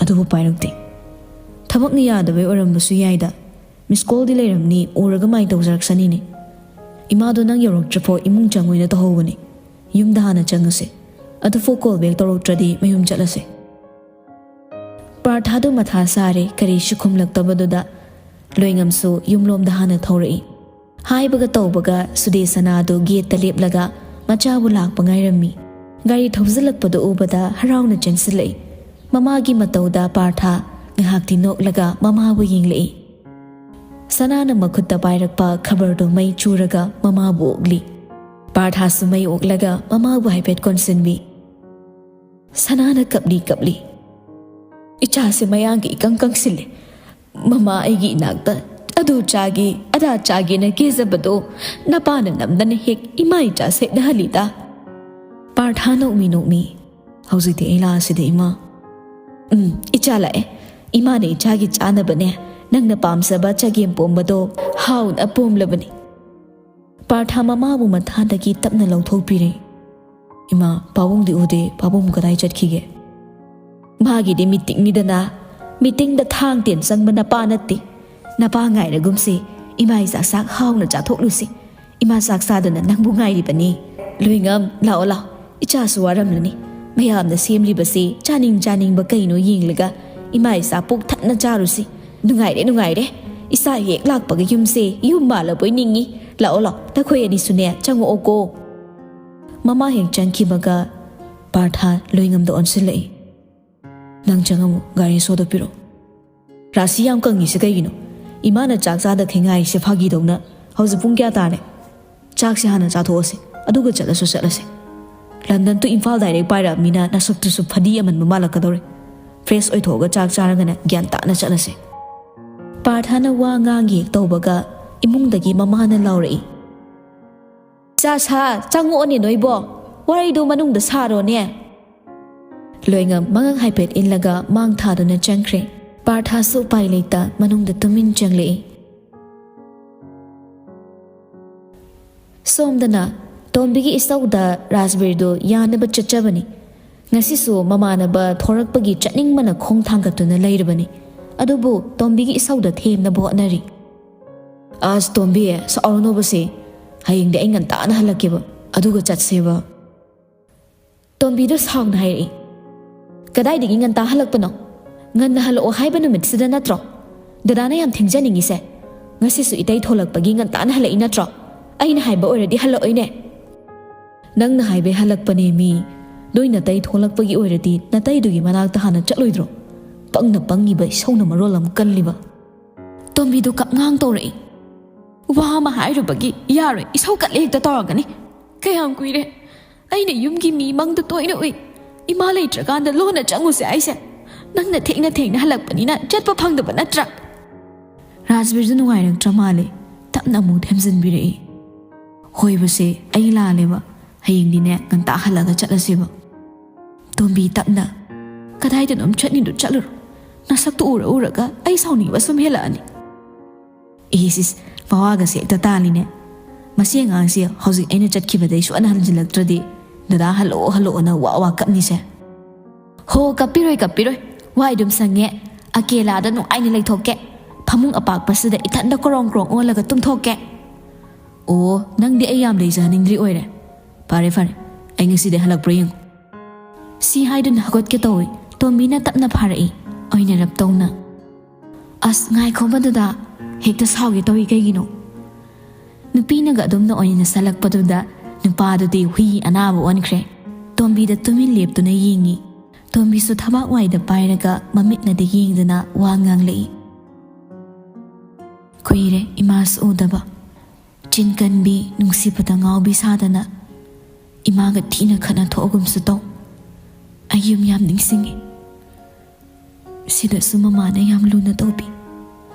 ꯑꯗꯨꯕꯨ ꯄꯥꯏꯔꯛꯇꯦ꯫ ꯊꯕꯛꯅ ꯌꯥꯗꯕꯩ ꯑꯣꯏꯔꯝꯕꯁꯨ ꯌꯥꯏꯗ꯫ ꯃꯤꯁ ꯀꯣꯜꯗꯤ ꯂꯩꯔꯝꯅꯤ, ꯎꯔꯒ ꯃꯥꯏ ꯇꯧꯖꯔꯛꯁꯅꯤꯅꯦ꯫ ꯏꯃꯥꯗꯣ ꯅꯪ ꯌꯧꯔꯛꯇ꯭ꯔꯤꯐꯥꯎ ꯏꯃꯨꯡ ꯆꯪꯉꯣꯏꯅ ꯇꯧꯍꯧꯕꯅꯤ꯫ ꯌꯨꯝꯗ ꯍꯥꯟꯅ ꯆꯪꯉꯁꯦ꯫ ꯑꯗꯨꯐꯥꯎ call back ꯇꯧꯔꯛꯇ꯭ꯔꯗꯤ ꯃꯌꯨꯝ ꯆꯠꯂꯁꯦ꯫ ꯄꯥꯔꯊꯥꯗꯨ ꯃꯊꯥ ꯁꯥꯔꯦ, ꯀꯔꯤꯁꯨ ꯈꯨꯝꯂꯛꯇꯕꯗꯨꯗ ꯂꯣꯏꯉꯝꯁꯨ ꯌꯨꯝꯂꯣꯝꯗ ꯍꯥꯟꯅ ꯊꯧꯔꯛꯏ꯫ ꯍꯥꯏꯕꯒ ꯇꯧꯕꯒ ꯁꯨꯗꯦꯁꯅꯥꯗꯨ gateꯇ ꯂꯦꯞꯂꯒ ꯃꯆꯥꯕꯨ ꯂꯥꯛꯄ ꯉꯥꯏꯔꯝꯃꯤ꯫ ꯒꯥꯔꯤ ꯊꯧꯖꯤꯜꯂꯛꯄꯗꯨ ꯎꯕꯗ ꯍꯔꯥꯎꯅ ꯆꯦꯟꯁꯤꯜꯂꯛꯏ꯫ ꯃꯃꯥꯒꯤ ꯃꯇꯧꯗ ꯄꯥꯔꯊꯥ ꯉꯥꯏꯍꯥꯛꯇꯤ ꯅꯣꯛꯂꯒ ꯃꯃꯥꯕꯨ ꯌꯦꯡꯂꯛꯏ꯫ ꯁꯅꯥꯅ ꯃꯈꯨꯠꯇ ꯄꯥꯏꯔꯛꯄ ꯈꯕꯔꯗꯨ ꯃꯩ ꯆꯨꯔꯒ ꯃꯃꯥꯕꯨ ꯑꯣꯛꯂꯤ꯫ ꯄꯥꯔꯊꯥꯁꯨ ꯃꯩ ꯑꯣꯛꯂꯒ ꯃꯃꯥꯕꯨ ꯍꯥꯏꯐꯦꯠ ꯀꯣꯟꯁꯤꯟꯕꯤ꯫ ꯁꯅꯥꯅ ꯀꯞꯂꯤ ꯀꯞꯂꯤ, "ꯏꯆꯥꯁꯦ ꯃꯌꯥꯡꯒꯤ ꯏꯀꯪ ꯀꯪꯁꯤꯜꯂꯦ꯫ ꯃꯃꯥ ꯑꯩꯒꯤ ꯏꯅꯥꯛꯇ ꯑꯗꯨ ꯆꯥꯒꯦ, ꯑꯗꯥ ꯆꯥꯒꯦꯅ ꯀꯦꯖꯕꯗꯣ ꯅꯄꯥꯅ ꯅꯝꯗꯅ ꯍꯦꯛ ꯏꯃꯥ ꯏꯆꯥ ꯁꯦꯠꯅꯍꯜꯂꯤꯗ꯫" ꯄꯥꯔꯊꯥ ꯅꯣꯛꯃꯤ ꯅꯣꯛꯃꯤ, "ꯍꯧꯖꯤꯛꯇꯤ ꯑꯩ ꯂꯥꯛꯑꯁꯤꯗ ꯏꯃꯥ꯫" "ꯎꯝ, ꯏꯆꯥ ꯂꯥꯛꯑꯦ꯫ ꯏꯃꯥꯅ ꯏꯆꯥꯒꯤ ꯆꯥꯅꯕꯅꯦ, ꯅꯪꯅ ꯄꯥꯝꯖꯕ ꯆꯒꯦꯝ ꯄꯣꯝꯕꯗꯣ ꯍꯥꯎꯅ ꯄꯣꯝꯂꯕꯅꯤ꯫" ꯄꯥꯔꯊꯥ ꯃꯃꯥꯕꯨ ꯃꯊꯥꯗꯒꯤ ꯇꯞꯅ ꯂꯧꯊꯣꯛꯄꯤꯔꯦ꯫ "ꯏꯃꯥ, ꯄꯥꯕꯨꯡꯗꯤ ꯎꯗꯦ, ꯄꯥꯕꯨꯡ ꯀꯗꯥꯏ ꯆꯠꯈꯤꯒꯦ?" "ꯃꯥꯒꯤꯗꯤ meetingꯅꯤꯗꯅ, meetingꯗ ꯊꯥꯡ ꯇꯦꯟ ꯆꯪꯕ ꯅꯄꯥ ꯅꯠꯇꯦ꯫ ꯅꯄꯥ ꯉꯥꯏꯔꯒꯨꯝꯁꯦ, ꯏꯃꯥ ꯏꯆꯥ ꯆꯥꯛ ꯍꯥꯎꯅ ꯆꯥꯊꯣꯛꯂꯨꯁꯤ꯫ ꯏꯃꯥ ꯆꯥꯛ ꯆꯥꯗꯨꯅ ꯅꯪꯕꯨ ꯉꯥꯏꯔꯤꯕꯅꯤ꯫ ꯂꯣꯏꯉꯝ, ꯂꯥꯛꯑꯣ ꯂꯥꯛꯑꯣ, ꯏꯆꯥꯁꯨ ꯋꯥꯔꯝꯂꯅꯤ꯫ ꯃꯌꯥꯝꯅ ꯁꯦꯝꯂꯤꯕꯁꯤ ꯆꯥꯅꯤꯡ ꯆꯥꯅꯤꯡꯕ ꯀꯩꯅꯣ ꯌꯦꯡꯂꯒ ꯏꯃꯥ ꯏꯆꯥ ꯄꯨꯛ ꯊꯟꯅ ꯆꯥꯔꯨꯁꯤ꯫ ꯅꯨꯡꯉꯥꯏꯔꯦ, ꯅꯨꯡꯉꯥꯏꯔꯦ꯫ ꯏꯆꯥ ꯍꯦꯛ ꯂꯥꯛꯄꯒ ꯌꯨꯝꯁꯦ ꯌꯨꯝ ꯃꯥꯜꯂꯕꯣꯏ ꯅꯤꯡꯉꯤ꯫ ꯂꯥꯛꯑꯣ ꯂꯥꯛꯑꯣ, ꯅꯈꯣꯏ ꯑꯅꯤꯁꯨꯅꯦ ꯆꯪꯉꯛꯑꯣꯀꯣ꯫" ꯃꯃꯥ ꯍꯦꯛ ꯆꯪꯈꯤꯕꯒ ꯄꯥꯔꯊꯥ ꯂꯣꯏꯉꯝꯗ ꯑꯣꯟꯁꯤꯜꯂꯛꯏ꯫ "ꯅꯪ ꯆꯪꯉꯝꯃꯨ, ꯒꯥꯔꯤ ꯁꯣꯗꯣ ꯄꯤꯔꯛꯑꯣ꯫" "ꯔꯥꯁꯤ ꯌꯥꯝ ꯀꯪꯉꯤꯁꯦ ꯀꯩꯒꯤꯅꯣ? ꯏꯃꯥꯅ ꯆꯥꯛ ꯆꯥꯗꯈꯩ ꯉꯥꯏꯔꯤꯁꯦ ꯐꯥꯒꯤꯗꯧꯅ꯫ ꯍꯧꯖꯤꯛ ꯄꯨꯡ ꯀꯌꯥ ꯇꯥꯔꯦ? ꯆꯥꯛꯁꯦ ꯍꯥꯟꯅ ꯆꯥꯊꯣꯛꯑꯁꯦ, ꯑꯗꯨꯒ ꯆꯠꯂꯁꯨ ꯆꯠꯂꯁꯦ꯫ London to ꯏꯝꯐꯥꯜ direct ꯄꯥꯏꯔꯛꯑꯕꯅꯤꯅ ꯅꯁꯛꯇꯨꯁꯨ ꯐꯗꯤ ꯑꯃꯟꯕ ꯃꯥꯜꯂꯛꯀꯗꯧꯔꯦ꯫ Fresh ꯑꯣꯏꯊꯣꯛꯑꯒ ꯆꯥꯛ ꯆꯥꯔꯒꯅꯦ ꯒ꯭ꯌꯥꯟ ꯇꯥꯅ ꯆꯠꯂꯁꯦ꯫" ꯄꯥꯔꯊꯥꯅ ꯋꯥ ꯉꯥꯡꯒꯦ ꯇꯧꯕꯒ ꯏꯃꯨꯡꯗꯒꯤ ꯃꯃꯥꯅ ꯂꯥꯎꯔꯛꯏ꯫ "ꯆꯥ ꯁꯥ, ꯆꯪꯉꯛꯑꯣꯅꯦ ꯅꯣꯏꯕꯣ꯫ ꯋꯥꯔꯤꯗꯣ ꯃꯅꯨꯡꯗ ꯁꯥꯔꯣꯅꯦ꯫" ꯂꯣꯏꯉꯝ ꯃꯉꯛ ꯍꯥꯏꯐꯦꯠ ꯏꯜꯂꯒ ꯃꯥꯡ ꯊꯥꯗꯨꯅ ꯆꯪꯈ꯭ꯔꯦ꯫ ꯄꯥꯔꯊꯥꯁꯨ ꯎꯄꯥꯏ ꯂꯩꯇ ꯃꯅꯨꯡꯗ ꯇꯨꯃꯤꯟ ꯆꯪꯂꯛꯏ꯫ ꯁꯣꯝꯗꯅ ꯇꯣꯝꯕꯤꯒꯤ ꯏꯁꯧꯗ ꯔꯥꯖꯕꯤꯔꯗꯨ ꯌꯥꯅꯕ ꯆꯠꯆꯕꯅꯤ꯫ ꯉꯁꯤꯁꯨ ꯃꯃꯥꯟꯅꯕ ꯊꯣꯔꯛꯄꯒꯤ ꯆꯠꯅꯤꯡꯕꯅ ꯈꯣꯡ ꯊꯥꯡꯒꯠꯇꯨꯅ ꯂꯩꯔꯕꯅꯤ꯫ ꯑꯗꯨꯕꯨ ꯇꯣꯝꯕꯤꯒꯤ ꯏꯁꯧꯗ ꯊꯦꯝꯅꯕ ꯍꯣꯠꯅꯔꯤ꯫ "ꯑꯁ ꯇꯣꯝꯕꯤ, ꯁꯥꯎꯔꯅꯣꯕꯁꯦ꯫ ꯍꯌꯦꯡꯗꯤ ꯑꯩ ꯉꯟꯇꯥꯅ ꯍꯜꯂꯛꯀꯦꯕ, ꯑꯗꯨꯒ ꯆꯠꯁꯦꯕ꯫" ꯇꯣꯝꯕꯤꯗꯣ ꯁꯥꯎꯅ ꯍꯥꯏꯔꯛꯏ꯫ "ꯀꯗꯥꯏꯗꯒꯤ ꯉꯟꯇꯥ ꯍꯜꯂꯛꯄꯅꯣ? ꯉꯟꯅ ꯍꯜꯂꯛꯑꯣ ꯍꯥꯏꯕ ꯅꯨꯃꯤꯠꯁꯤꯗ ꯅꯠꯇ꯭ꯔꯣ ꯗꯗꯥꯅ ꯌꯥꯝ ꯊꯦꯡꯖꯅꯤꯡꯉꯤꯁꯦ? ꯉꯁꯤꯁꯨ ꯏꯇꯩ ꯊꯣꯛꯂꯛꯄꯒꯤ ꯉꯟꯇꯥꯅ ꯍꯜꯂꯛꯏ ꯅꯠꯇ꯭ꯔꯣ? ꯑꯩꯅ ꯍꯥꯏꯕ ꯑꯣꯏꯔꯗꯤ ꯍꯜꯂꯛꯑꯣꯏꯅꯦ?" "ꯅꯪꯅ ꯍꯥꯏꯕꯩ ꯍꯜꯂꯛꯄꯅꯦ ꯃꯤ꯫ ꯅꯣꯏ ꯅꯇꯩ ꯊꯣꯛꯂꯛꯄꯒꯤ ꯑꯣꯏꯔꯗꯤ ꯅꯇꯩꯗꯨꯒꯤ ꯃꯅꯥꯛꯇ ꯍꯥꯟꯅ ꯆꯠꯂꯣꯏꯗ꯭ꯔꯣ? ꯄꯪꯅ ꯄꯪꯉꯤꯕ ꯏꯁꯧꯅ ꯃꯔꯣꯜ ꯑꯃ ꯀꯜꯂꯤꯕ꯫" ꯇꯣꯝꯕꯤꯗꯣ ꯀꯞꯉꯥꯡ ꯇꯧꯔꯛꯏ꯫ "ꯋꯥ ꯑꯃ ꯍꯥꯏꯔꯨꯕꯒꯤ ꯌꯥꯔꯣꯏ, ꯏꯁꯧ ꯀꯠꯂꯦ ꯍꯦꯛꯇ ꯇꯧꯔꯒꯅꯤ꯫ ꯀꯌꯥꯝ ꯀꯨꯏꯔꯦ ꯑꯩꯅ ꯌꯨꯝꯒꯤ ꯃꯤ ꯃꯪꯗ ꯇꯣꯏꯅ ꯎꯏ꯫ ꯏꯃꯥ ꯂꯩꯇ꯭ꯔꯀꯥꯟꯗ ꯂꯣꯟꯅ ꯆꯪꯉꯨꯁꯦ ꯍꯥꯏꯁꯦ꯫ ꯅꯪꯅ ꯊꯦꯡꯅ ꯊꯦꯡꯅ ꯍꯜꯂꯛꯄꯅꯤꯅ ꯆꯠꯄ ꯐꯪꯗꯕ ꯅꯠꯇ꯭ꯔꯥ?" ꯔꯥꯖꯕꯤꯔꯗꯨ ꯅꯨꯡꯉꯥꯏꯔꯛꯇ꯭ꯔ ꯃꯥꯜꯂꯦ꯫ ꯇꯞꯅ ꯑꯃꯨꯛ ꯊꯦꯝꯖꯤꯟꯕꯤꯔꯛꯏ꯫ "ꯍꯣꯏꯕꯁꯦ, ꯑꯩ ꯂꯥꯜꯂꯦꯕ꯫ ꯍꯌꯦꯡꯗꯤꯅꯦ ꯉꯟꯇꯥ ꯍꯜꯂꯒ ꯆꯠꯂꯁꯦꯕ꯫" ꯇꯣꯝꯕꯤ ꯇꯞꯅ, "ꯀꯗꯥꯏꯗꯅꯣꯝ ꯆꯠꯅꯤꯗꯨ ꯆꯠꯂꯨꯔꯣ꯫ ꯅꯁꯛꯇꯨ ꯎꯔ ꯎꯔꯒ ꯑꯩ ꯁꯥꯎꯅꯤꯡꯕ ꯁꯨꯝ ꯍꯦꯜꯂꯛꯑꯅꯤ꯫" "ꯏꯁ ꯏꯁ, ꯃꯋꯥꯒꯁꯦ ꯍꯦꯛꯇ ꯇꯥꯜꯂꯤꯅꯦ꯫ ꯃꯁꯤ ꯑꯉꯥꯡꯁꯦ ꯍꯧꯖꯤꯛ ꯑꯩꯅ ꯆꯠꯈꯤꯕꯗꯩ ꯁꯨꯛꯍꯟ ꯍꯟꯖꯤꯜꯂꯛꯇ꯭ꯔꯗꯤ ꯗꯗꯥ ꯍꯜꯂꯛꯑꯣ ꯍꯜꯂꯛꯑꯣꯅ ꯋꯥ ꯋꯥ ꯀꯞꯅꯤꯁꯦ꯫" "ꯍꯣ, ꯀꯞꯄꯤꯔꯣꯏ ꯀꯞꯄꯤꯔꯣꯏ, ꯋꯥꯏ ꯑꯗꯨꯝ ꯁꯪꯉꯦ꯫ ꯑꯀꯦꯂꯥꯗ ꯅꯨꯡꯉꯥꯏꯅ ꯂꯩꯊꯣꯛꯀꯦ꯫ ꯐꯃꯨꯡ ꯑꯄꯥꯛꯄꯁꯤꯗ ꯏꯊꯟꯗ ꯀ꯭ꯔꯣꯡ ꯀ꯭ꯔꯣꯡ ꯑꯣꯜꯂꯒ ꯇꯨꯝꯊꯣꯛꯀꯦ꯫" "ꯑꯣ, ꯅꯪꯗꯤ ꯑꯩ ꯌꯥꯝ ꯂꯩꯖꯍꯟꯅꯤꯡꯗ꯭ꯔꯤ ꯑꯣꯏꯔꯦ꯫ ꯐꯔꯦ ꯐꯔꯦ, ꯑꯩ ꯉꯁꯤꯗꯩ ꯍꯜꯂꯛꯄ꯭ꯔꯥ ꯌꯦꯡꯉꯨ꯫" ꯁꯤ ꯍꯥꯏꯗꯨꯅ ꯍꯧꯒꯠꯀꯦ ꯇꯧꯏ꯫ ꯇꯣꯝꯕꯤꯅ ꯇꯞꯅ ꯐꯥꯔꯛꯏ, ꯑꯣꯏꯅꯔꯞ ꯇꯧꯅ꯫ "ꯑꯁ, ꯉꯥꯏꯈꯣꯕ ꯗꯗꯥ, ꯍꯦꯛꯇ ꯁꯥꯎꯒꯦ ꯇꯧꯏ ꯀꯩꯒꯤꯅꯣ?" ꯅꯨꯄꯤꯅꯒ ꯑꯗꯨꯝꯅ ꯑꯣꯏꯅ ꯁꯜꯂꯛꯄꯗꯨꯗ ꯅꯨꯄꯥꯗꯨꯗꯤ ꯍꯨꯏ ꯑꯅꯥꯕ ꯑꯣꯟꯈ꯭ꯔꯦ꯫ ꯇꯣꯝꯕꯤꯗ ꯇꯨꯃꯤꯟ ꯂꯦꯞꯇꯨꯅ ꯌꯦꯡꯉꯤ꯫ ꯇꯣꯝꯕꯤꯁꯨ ꯊꯕꯥꯛ ꯋꯥꯏꯗ ꯄꯥꯏꯔꯒ ꯃꯃꯤꯠꯅꯗꯤ ꯌꯦꯡꯗꯨꯅ ꯋꯥ ꯉꯥꯡꯂꯛꯏ꯫ "ꯀꯨꯏꯔꯦ ꯏꯃꯥꯁꯨ ꯎꯗꯕ꯫ ꯆꯤꯟ ꯀꯟꯕꯤ, ꯅꯨꯡꯁꯤꯕꯗ ꯉꯥꯎꯕꯤ ꯁꯥꯗꯅ ꯏꯃꯥꯒ ꯊꯤꯅ ꯈꯠꯅ ꯊꯣꯛꯑꯒꯨꯝꯁꯨ ꯇꯧ꯫ ꯑꯩ ꯌꯨꯝ ꯌꯥꯝ ꯅꯤꯡꯁꯤꯡꯉꯤ꯫ ꯁꯤꯗꯁꯨ ꯃꯃꯥꯅ ꯌꯥꯝ ꯂꯨꯅ ꯇꯧꯕꯤ꯫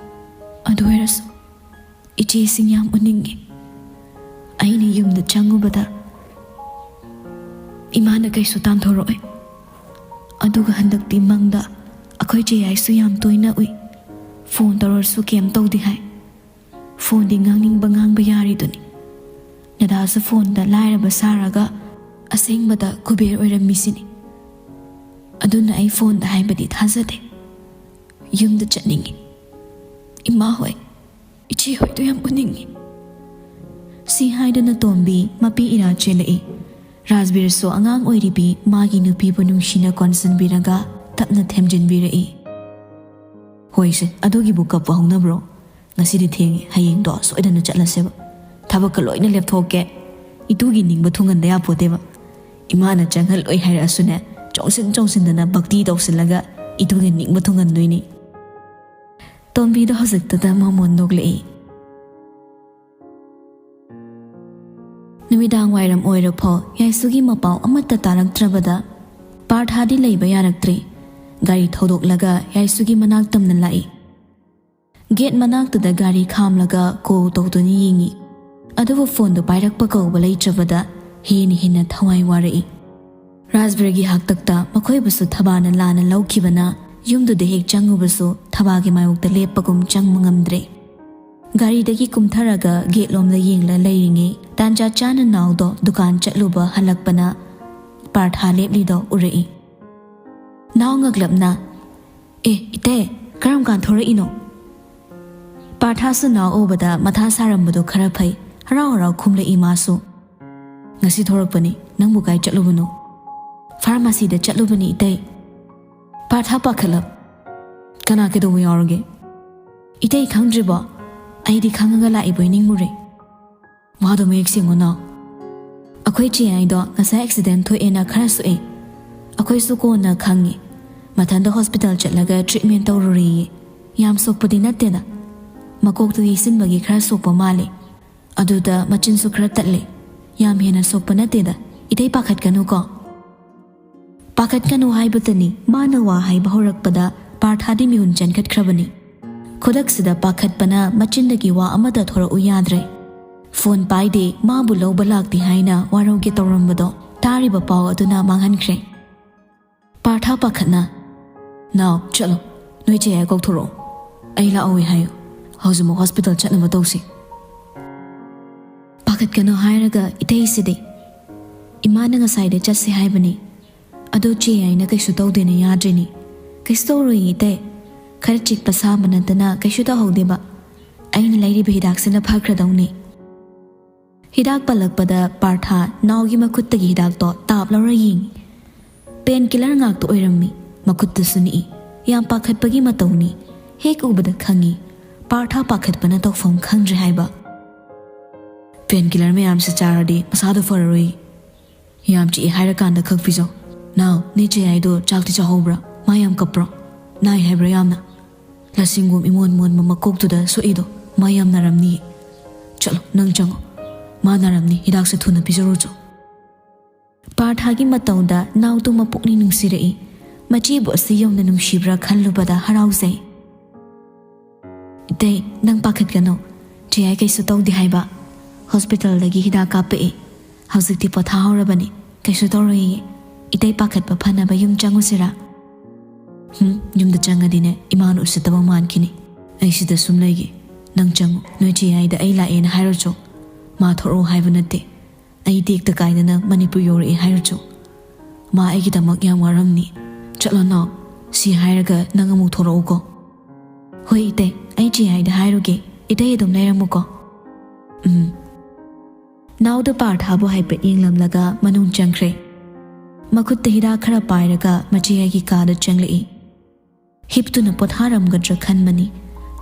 ꯑꯗꯨ ꯑꯣꯏꯔꯁꯨ ꯏꯆꯦꯁꯤꯡ ꯌꯥꯝ ꯎꯅꯤꯡꯉꯤ꯫ ꯑꯩꯅ ꯌꯨꯝꯗ ꯆꯪꯉꯨꯕꯗ ꯏꯃꯥꯅ ꯀꯩꯁꯨ ꯇꯥꯟꯊꯣꯔꯛꯑꯣꯏ꯫ ꯑꯗꯨꯒ ꯍꯟꯗꯛꯇꯤ ꯃꯪꯗ ꯑꯩꯈꯣꯏ ꯆꯦ ꯌꯥꯏꯁꯨ ꯌꯥꯝ ꯇꯣꯏꯅ ꯎꯏ꯫ ꯐꯣꯟ ꯇꯧꯔꯁꯨ ꯀꯩꯝ ꯇꯧꯗꯦ ꯍꯥꯏ꯫ ꯐꯣꯟꯗꯤ ꯉꯥꯡꯅꯤꯡꯕ ꯉꯥꯡꯕ ꯌꯥꯔꯤꯗꯨꯅꯤ꯫ ꯗꯗꯥꯁꯨ ꯐꯣꯟꯗ ꯂꯥꯏꯔꯕ ꯁꯥꯔꯒ ꯑꯁꯦꯡꯕꯗ ꯀꯨꯕꯦꯔ ꯑꯣꯏꯔꯝꯃꯤꯁꯤꯅꯤ꯫ ꯑꯗꯨꯅ ꯑꯩ ꯐꯣꯟꯗ ꯍꯥꯏꯕꯗꯤ ꯊꯥꯖꯗꯦ꯫ ꯌꯨꯝꯗ ꯆꯠꯅꯤꯡꯉꯤ꯫ ꯏꯃꯥ ꯍꯣꯏ, ꯏꯆꯦ ꯍꯣꯏꯗꯨ ꯌꯥꯝ ꯎꯅꯤꯡꯉꯤ꯫" ꯁꯤ ꯍꯥꯏꯗꯨꯅ ꯇꯣꯝꯕꯤ ꯃꯄꯤ ꯏꯔꯥ ꯆꯦꯜꯂꯛꯏ꯫ ꯔꯥꯖꯕꯤꯔꯁꯨ ꯑꯉꯥꯡ ꯑꯣꯏꯔꯤꯕꯤ ꯃꯥꯒꯤ ꯅꯨꯄꯤꯕꯨ ꯅꯨꯡꯁꯤꯅ ꯀꯣꯟꯁꯤꯟꯕꯤꯔꯒ ꯇꯞꯅ ꯊꯦꯝꯖꯤꯟꯕꯤꯔꯛꯏ꯫ "ꯍꯣꯏꯁꯦ, ꯑꯗꯨꯒꯤꯕꯨ ꯀꯞꯄ ꯍꯧꯅꯕ꯭ꯔꯣ? ꯉꯁꯤꯗꯤ ꯊꯦꯡꯉꯦ, ꯍꯌꯦꯡꯗꯣ ꯁꯣꯏꯗꯅ ꯆꯠꯂꯁꯦꯕ꯫ ꯊꯕꯛꯀ ꯂꯣꯏꯅ ꯂꯦꯞꯊꯣꯛꯀꯦ꯫ ꯏꯇꯨꯒꯤ ꯅꯤꯡꯕ ꯊꯨꯡꯍꯟꯗ ꯌꯥꯄꯣꯠꯇꯦꯕ꯫ ꯏꯃꯥꯅ ꯆꯪꯍꯜꯂꯣꯏ ꯍꯥꯏꯔꯛꯑꯁꯨꯅꯦ, ꯆꯣꯡꯁꯤꯟ ꯆꯣꯡꯁꯤꯟꯗꯅ ꯚꯛꯇꯤ ꯇꯧꯁꯤꯜꯂꯒ ꯏꯇꯨꯒꯤ ꯅꯤꯡꯕ ꯊꯨꯡꯍꯟꯗꯣꯏꯅꯤ꯫" ꯇꯣꯝꯕꯤꯗꯣ ꯍꯧꯖꯤꯛꯇꯗ ꯃꯣꯃꯣꯟ ꯅꯣꯛꯂꯛꯏ꯫ ꯅꯨꯃꯤꯗꯥꯡ ꯋꯥꯏꯔꯝ ꯑꯣꯏꯔꯐꯥꯎ ꯌꯥꯏꯁꯨꯒꯤ ꯃꯄꯥꯎ ꯑꯃꯠꯇ ꯇꯥꯔꯛꯇ꯭ꯔꯕꯗ ꯄꯥꯔꯊꯥꯗꯤ ꯂꯩꯕ ꯌꯥꯔꯛꯇ꯭ꯔꯦ꯫ ꯒꯥꯔꯤ ꯊꯧꯗꯣꯛꯂꯒ ꯌꯥꯏꯁꯨꯒꯤ ꯃꯅꯥꯛ ꯇꯝꯅ ꯂꯥꯛꯏ꯫ ꯒꯦꯠ ꯃꯅꯥꯛꯇꯨꯗ ꯒꯥꯔꯤ ꯈꯥꯝꯂꯒ ꯀꯣꯜ ꯇꯧꯗꯨꯅ ꯌꯦꯡꯉꯤ꯫ ꯑꯗꯨꯕꯨ ꯐꯣꯟꯗꯨ ꯄꯥꯏꯔꯛꯄ ꯀꯧꯕ ꯂꯩꯇ꯭ꯔꯕꯗ ꯍꯦꯟꯅ ꯍꯦꯟꯅ ꯊꯋꯥꯏ ꯋꯥꯔꯛꯏ꯫ ꯔꯥꯖꯕꯤꯔꯒꯤ ꯍꯥꯛꯇꯛꯇ ꯃꯈꯣꯏꯕꯨꯁꯨ ꯊꯕꯥꯅ ꯂꯥꯟꯅ ꯂꯧꯈꯤꯕꯅ ꯌꯨꯝꯗꯨꯗ ꯍꯦꯛ ꯆꯪꯉꯨꯕꯁꯨ ꯊꯕꯥꯒꯤ ꯃꯥꯌꯣꯛꯇ ꯂꯦꯞꯄꯒꯨꯝ ꯆꯪꯕ ꯉꯝꯗ꯭ꯔꯦ꯫ ꯒꯥꯔꯤꯗꯒꯤ ꯀꯨꯝꯊꯔꯒ ꯒꯦꯠꯂꯣꯝꯗ ꯌꯦꯡꯂ ꯂꯩꯔꯤꯉꯩ ꯇꯥꯟꯖꯥ ꯆꯥꯅ ꯅꯥꯎꯗꯣ ꯗꯨꯀꯥꯟ ꯆꯠꯂꯨꯕ ꯍꯜꯂꯛꯄꯅ ꯄꯥꯔꯊꯥ ꯂꯦꯞꯂꯤꯗꯣ ꯎꯔꯛꯏ꯫ ꯅꯥꯎ ꯉꯛꯂꯞꯅ, "ꯑꯦ ꯏꯇꯩ, ꯀꯔꯝ ꯀꯥꯟ ꯊꯣꯔꯛꯏꯅꯣ?" ꯄꯥꯔꯊꯥꯁꯨ ꯅꯥꯎ ꯎꯕꯗ ꯃꯊꯥ ꯁꯥꯔꯝꯕꯗꯣ ꯈꯔ ꯐꯩ, ꯍꯔꯥꯎ ꯍꯔꯥꯎ ꯈꯨꯝꯂꯛꯏ ꯃꯥꯁꯨ꯫ "ꯉꯁꯤ ꯊꯣꯔꯛꯄꯅꯤ꯫ ꯅꯪꯕꯨ ꯀꯥꯏ ꯆꯠꯂꯨꯕꯅꯣ?" "ꯐꯥꯔꯃꯥꯁꯤꯗ ꯆꯠꯂꯨꯕꯅꯤ ꯏꯇꯩ꯫" ꯄꯥꯔꯊꯥ ꯄꯥꯈꯠꯂꯝ, "ꯀꯅꯥ ꯀꯩꯗꯧꯕ ꯌꯥꯎꯔꯒꯦ?" "ꯏꯇꯩ ꯈꯪꯗ꯭ꯔꯤꯕꯣ? ꯑꯩꯗꯤ ꯈꯪꯉꯒ ꯂꯥꯛꯏꯕꯣꯏ ꯅꯤꯡꯉꯨꯔꯦ꯫" "ꯋꯥꯗꯣ ꯃꯌꯦꯛ ꯁꯦꯡꯉꯣ ꯅꯥꯎ꯫" "ꯑꯩꯈꯣꯏ ꯆꯦ ꯑꯩꯗꯣ ꯉꯁꯥꯏ ꯑꯦꯛꯁꯤꯗꯦꯟ ꯊꯣꯛꯑꯦꯅ ꯈꯔ ꯁꯣꯛꯑꯦ꯫ ꯑꯩꯈꯣꯏꯁꯨ ꯀꯣꯟꯅ ꯈꯪꯉꯤ꯫ ꯃꯊꯟꯇ ꯍꯣꯁꯄꯤꯇꯥꯜ ꯆꯠꯂꯒ ꯇ꯭ꯔꯤꯠꯃꯦꯟ ꯇꯧꯔꯨꯔꯦꯌꯦ꯫ ꯌꯥꯝ ꯁꯣꯛꯄꯗꯤ ꯅꯠꯇꯦꯗ꯫ ꯃꯀꯣꯛꯇꯨ ꯌꯩꯁꯤꯟꯕꯒꯤ ꯈꯔ ꯁꯣꯛꯄ ꯃꯥꯜꯂꯦ꯫ ꯑꯗꯨꯗ ꯃꯆꯤꯟꯁꯨ ꯈꯔ ꯇꯠꯂꯦ꯫ ꯌꯥꯝ ꯍꯦꯟꯅ ꯁꯣꯛꯄ ꯅꯠꯇꯦꯗ꯫ ꯏꯇꯩ ꯄꯥꯈꯠꯀꯅꯨꯀꯣ꯫" ꯄꯥꯈꯠꯀꯅꯨ ꯍꯥꯏꯕꯇꯅꯤ꯫ ꯃꯥꯅ ꯋꯥ ꯍꯥꯏꯕ ꯍꯧꯔꯛꯄꯗ ꯄꯥꯔꯊꯥꯗꯤ ꯃꯤꯍꯨꯟ ꯆꯦꯟꯈꯠꯈ꯭ꯔꯕꯅꯤ꯫ ꯈꯨꯗꯛꯁꯤꯗ ꯄꯥꯈꯠꯄꯅ ꯃꯆꯤꯟꯗꯒꯤ ꯋꯥ ꯑꯃꯠꯇ ꯊꯣꯔꯛꯎ ꯌꯥꯗ꯭ꯔꯦ꯫ ꯐꯣꯟ ꯄꯥꯏꯗꯦ, ꯃꯥꯕꯨ ꯂꯧꯕ ꯂꯥꯛꯇꯦ ꯍꯥꯏꯅ ꯋꯥꯔꯧꯒꯦ ꯇꯧꯔꯝꯕꯗꯣ ꯇꯥꯔꯤꯕ ꯄꯥꯎ ꯑꯗꯨꯅ ꯃꯥꯡꯍꯟꯈ꯭ꯔꯦ꯫ ꯄꯥꯔꯊꯥ ꯄꯥꯈꯠꯅ, "ꯅꯥꯎ, ꯆꯠꯂꯣ꯫ ꯅꯣꯏ ꯆꯦ ꯌꯥꯏ ꯀꯧꯊꯣꯔꯛꯑꯣ꯫ ꯑꯩ ꯂꯥꯛꯍꯧꯋꯦ ꯍꯥꯏꯌꯨ꯫ ꯍꯧꯖꯤꯛꯃꯛ ꯍꯣꯁꯄꯤꯇꯥꯜ ꯆꯠꯅꯕ ꯇꯧꯁꯤ꯫" ꯄꯥꯈꯠꯀꯅꯨ ꯍꯥꯏꯔꯒ ꯏꯇꯩꯁꯤꯗꯤ꯫ ꯏꯃꯥꯅ ꯉꯁꯥꯏꯗ ꯆꯠꯁꯦ ꯍꯥꯏꯕꯅꯤ꯫ ꯑꯗꯣ ꯆꯦ ꯌꯥꯏꯅ ꯀꯩꯁꯨ ꯇꯧꯗꯦꯅ ꯌꯥꯗ꯭ꯔꯤꯅꯤ꯫ "ꯀꯩꯁꯨ ꯇꯧꯔꯣꯏꯌꯦ ꯏꯇꯩ꯫ ꯈꯔ ꯆꯤꯛꯄ ꯁꯥꯕ ꯅꯠꯇꯅ ꯀꯩꯁꯨ ꯇꯧꯍꯧꯗꯦꯕ꯫ ꯑꯩꯅ ꯂꯩꯔꯤꯕ ꯍꯤꯗꯥꯛꯁꯤꯅ ꯐꯈ꯭ꯔꯗꯧꯅꯤ꯫" ꯍꯤꯗꯥꯛ ꯄꯜꯂꯛꯄꯗ ꯄꯥꯔꯊ ꯅꯥꯎꯒꯤ ꯃꯈꯨꯠꯇꯒꯤ ꯍꯤꯗꯥꯛꯇꯣ ꯇꯥꯞ ꯂꯧꯔ ꯌꯦꯡꯉꯤ꯫ ꯄꯦꯟ ꯀꯤꯂꯔ ꯉꯥꯛꯇ ꯑꯣꯏꯔꯝꯃꯤ꯫ ꯃꯈꯨꯠꯇꯁꯨ ꯅꯤꯛꯏ꯫ ꯌꯥꯝ ꯄꯥꯈꯠꯄꯒꯤ ꯃꯇꯧꯅꯤ꯫ ꯍꯦꯛ ꯎꯕꯗ ꯈꯪꯉꯤ꯫ ꯄꯥꯔꯊ ꯄꯥꯈꯠꯄꯅ ꯇꯧꯐꯝ ꯈꯪꯗ꯭ꯔꯦ ꯍꯥꯏꯕ꯫ "ꯄꯦꯟ ꯀꯤꯂꯔ ꯃꯌꯥꯝꯁꯦ ꯆꯥꯔꯗꯤ ꯃꯁꯥꯗꯣ ꯐꯔꯔꯣꯏ꯫ ꯌꯥꯝ ꯆꯤꯛꯑꯦ ꯍꯥꯏꯔꯀꯥꯟꯗ ꯈꯛ ꯄꯤꯖꯧ꯫ ꯅꯥꯎ, ꯅꯣꯏ ꯆꯦ ꯌꯥꯏꯗꯣ ꯆꯥꯛꯇꯤ ꯆꯥꯍꯧꯕ꯭ꯔꯥ? ꯃꯥ ꯌꯥꯝ ꯀꯞꯄ꯭ꯔꯣ? ꯅꯥꯏ ꯍꯥꯏꯕ꯭ꯔꯥ ꯌꯥꯝꯅ? ꯂꯁꯤꯡꯒꯨꯝ ꯏꯃꯣꯟ ꯃꯣꯟꯕ ꯃꯀꯣꯛꯇꯨꯗ ꯁꯣꯛꯏꯗꯣ ꯃꯥ ꯌꯥꯝ ꯅꯥꯔꯝꯅꯤꯌꯦ꯫ ꯆꯠꯂꯣ, ꯅꯪ ꯆꯪꯉꯣ꯫ ꯃꯥ ꯅꯥꯔꯝꯅꯤ, ꯍꯤꯗꯥꯛꯁꯦ ꯊꯨꯅ ꯄꯤꯖꯔꯨꯆꯣ꯫" ꯄꯥꯔꯊꯒꯤ ꯃꯇꯧꯗ ꯅꯥꯎꯗꯣ ꯃꯄꯨꯛꯅꯤꯡ ꯅꯨꯡꯁꯤꯔꯛꯏ꯫ ꯃꯆꯦꯕꯨ ꯑꯁꯤ ꯌꯧꯅ ꯅꯨꯡꯁꯤꯕ꯭ꯔꯥ ꯈꯜꯂꯨꯕꯗ ꯍꯔꯥꯎꯖꯩ꯫ "ꯏꯇꯩ, ꯅꯪ ꯄꯥꯈꯠꯀꯅꯨ꯫ ꯆꯦ ꯌꯥꯏ ꯀꯩꯁꯨ ꯇꯧꯗꯦ ꯍꯥꯏꯕ꯫ ꯍꯣꯁꯄꯤꯇꯥꯜꯗꯒꯤ ꯍꯤꯗꯥꯛ ꯀꯥꯞꯄꯛꯑꯦ꯫ ꯍꯧꯖꯤꯛꯇꯤ ꯄꯣꯊꯥꯍꯧꯔꯕꯅꯤ꯫ ꯀꯩꯁꯨ ꯇꯧꯔꯣꯏꯌꯦ꯫ ꯏꯇꯩ ꯄꯥꯈꯠꯄ ꯐꯅꯕ ꯌꯨꯝ ꯆꯪꯉꯨꯁꯤꯔꯥ?" "ꯍꯨꯝ, ꯌꯨꯝꯗ ꯆꯪꯉꯗꯤꯅꯦ ꯏꯃꯥꯅ ꯎꯁꯤꯠꯇꯕ ꯃꯥꯟꯈꯤꯅꯤ꯫ ꯑꯩ ꯁꯤꯗ ꯁꯨꯝ ꯂꯩꯒꯦ꯫ ꯅꯪ ꯆꯪꯉꯨ꯫ ꯅꯣꯏ ꯆꯦ ꯌꯥꯏꯗ ꯑꯩ ꯂꯥꯛꯑꯦꯅ ꯍꯥꯏꯔꯨꯆꯣ꯫ ꯃꯥ ꯊꯣꯔꯛꯑꯣ ꯍꯥꯏꯕ ꯅꯠꯇꯦ꯫ ꯑꯩ ꯇꯦꯛꯇ ꯀꯥꯏꯗꯅ ꯃꯅꯤꯄꯨꯔ ꯌꯧꯔꯛꯑꯦ ꯍꯥꯏꯔꯨꯆꯣ꯫ ꯃꯥ ꯑꯩꯒꯤꯗꯃꯛ ꯌꯥꯝ ꯋꯥꯔꯝꯅꯤ꯫ ꯆꯠꯂꯣ ꯅꯥꯎ꯫ ꯁꯤ ꯍꯥꯏꯔꯒ ꯅꯪ ꯑꯃꯨꯛ ꯊꯣꯔꯛꯎꯀꯣ꯫" "ꯍꯣꯏ ꯏꯇꯩ, ꯑꯩ ꯆꯦ ꯌꯥꯏꯗ ꯍꯥꯏꯔꯨꯒꯦ꯫ ꯏꯇꯩ ꯑꯗꯨꯝ ꯂꯩꯔꯝꯃꯨꯀꯣ꯫" "ꯎꯝ꯫" ꯅꯥꯎꯗ ꯄꯥꯔꯊꯥꯕꯨ ꯍꯥꯏꯐꯦꯠ ꯌꯦꯡꯂꯝꯂꯒ ꯃꯅꯨꯡ ꯆꯪꯈ꯭ꯔꯦ꯫ ꯃꯈꯨꯠꯇ ꯍꯤꯗꯥꯛ ꯈꯔ ꯄꯥꯏꯔꯒ ꯃꯆꯦ ꯌꯥꯏꯒꯤ ꯀꯥꯗ ꯆꯪꯂꯛꯏ꯫ ꯍꯤꯞꯇꯨꯅ ꯄꯣꯊꯥꯔꯝꯒꯗ꯭ꯔꯥ ꯈꯟꯕꯅꯤ,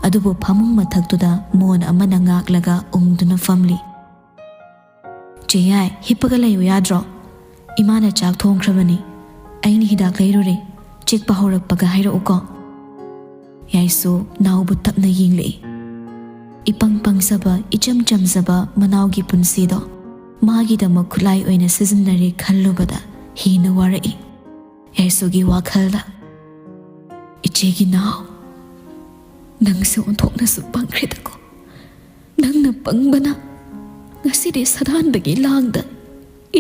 ꯑꯗꯨꯕꯨ ꯐꯃꯨꯡ ꯃꯊꯛꯇꯨꯗ ꯃꯣꯟ ꯑꯃꯅ ꯉꯥꯛꯂꯒ ꯎꯪꯗꯨꯅ ꯐꯝꯂꯤ꯫ "ꯆꯦ ꯌꯥꯏ, ꯍꯤꯞꯄꯒ ꯂꯩꯌꯨ ꯌꯥꯗ꯭ꯔꯣ? ꯏꯃꯥꯅ ꯆꯥꯛ ꯊꯣꯡꯈ꯭ꯔꯕꯅꯤ꯫ ꯑꯩꯅ ꯍꯤꯗꯥꯛ ꯂꯩꯔꯨꯔꯦ꯫ ꯆꯤꯛꯄ ꯍꯧꯔꯛꯄꯒ ꯍꯥꯏꯔꯛꯎꯀꯣ꯫" ꯌꯥꯏꯁꯨ ꯅꯥꯎꯕꯨ ꯇꯞꯅ ꯌꯦꯡꯂꯛꯏ꯫ ꯏꯄꯪ ꯄꯪꯖꯕ, ꯏꯆꯝ ꯆꯝꯖꯕ ꯃꯅꯥꯎꯒꯤ ꯄꯨꯟꯁꯤꯗꯣ ꯃꯥꯒꯤꯗꯃꯛ ꯈꯨꯠꯂꯥꯏ ꯑꯣꯏꯅ ꯁꯤꯖꯤꯟꯅꯔꯦ ꯈꯜꯂꯨꯕꯗ ꯍꯦꯟꯅ ꯋꯥꯔꯛꯏ꯫ ꯌꯥꯏꯁꯨꯒꯤ ꯋꯥꯈꯜꯗ, "ꯏꯆꯦꯒꯤ ꯅꯥꯎ, ꯅꯪꯁꯦ ꯑꯣꯟꯊꯣꯛꯅꯁꯨ ꯄꯪꯈ꯭ꯔꯦꯗꯀꯣ꯫ ꯅꯪꯅ ꯄꯪꯕꯅ ꯉꯁꯤꯗꯤ ꯁꯗꯥꯟꯕꯒꯤ ꯂꯥꯡꯗ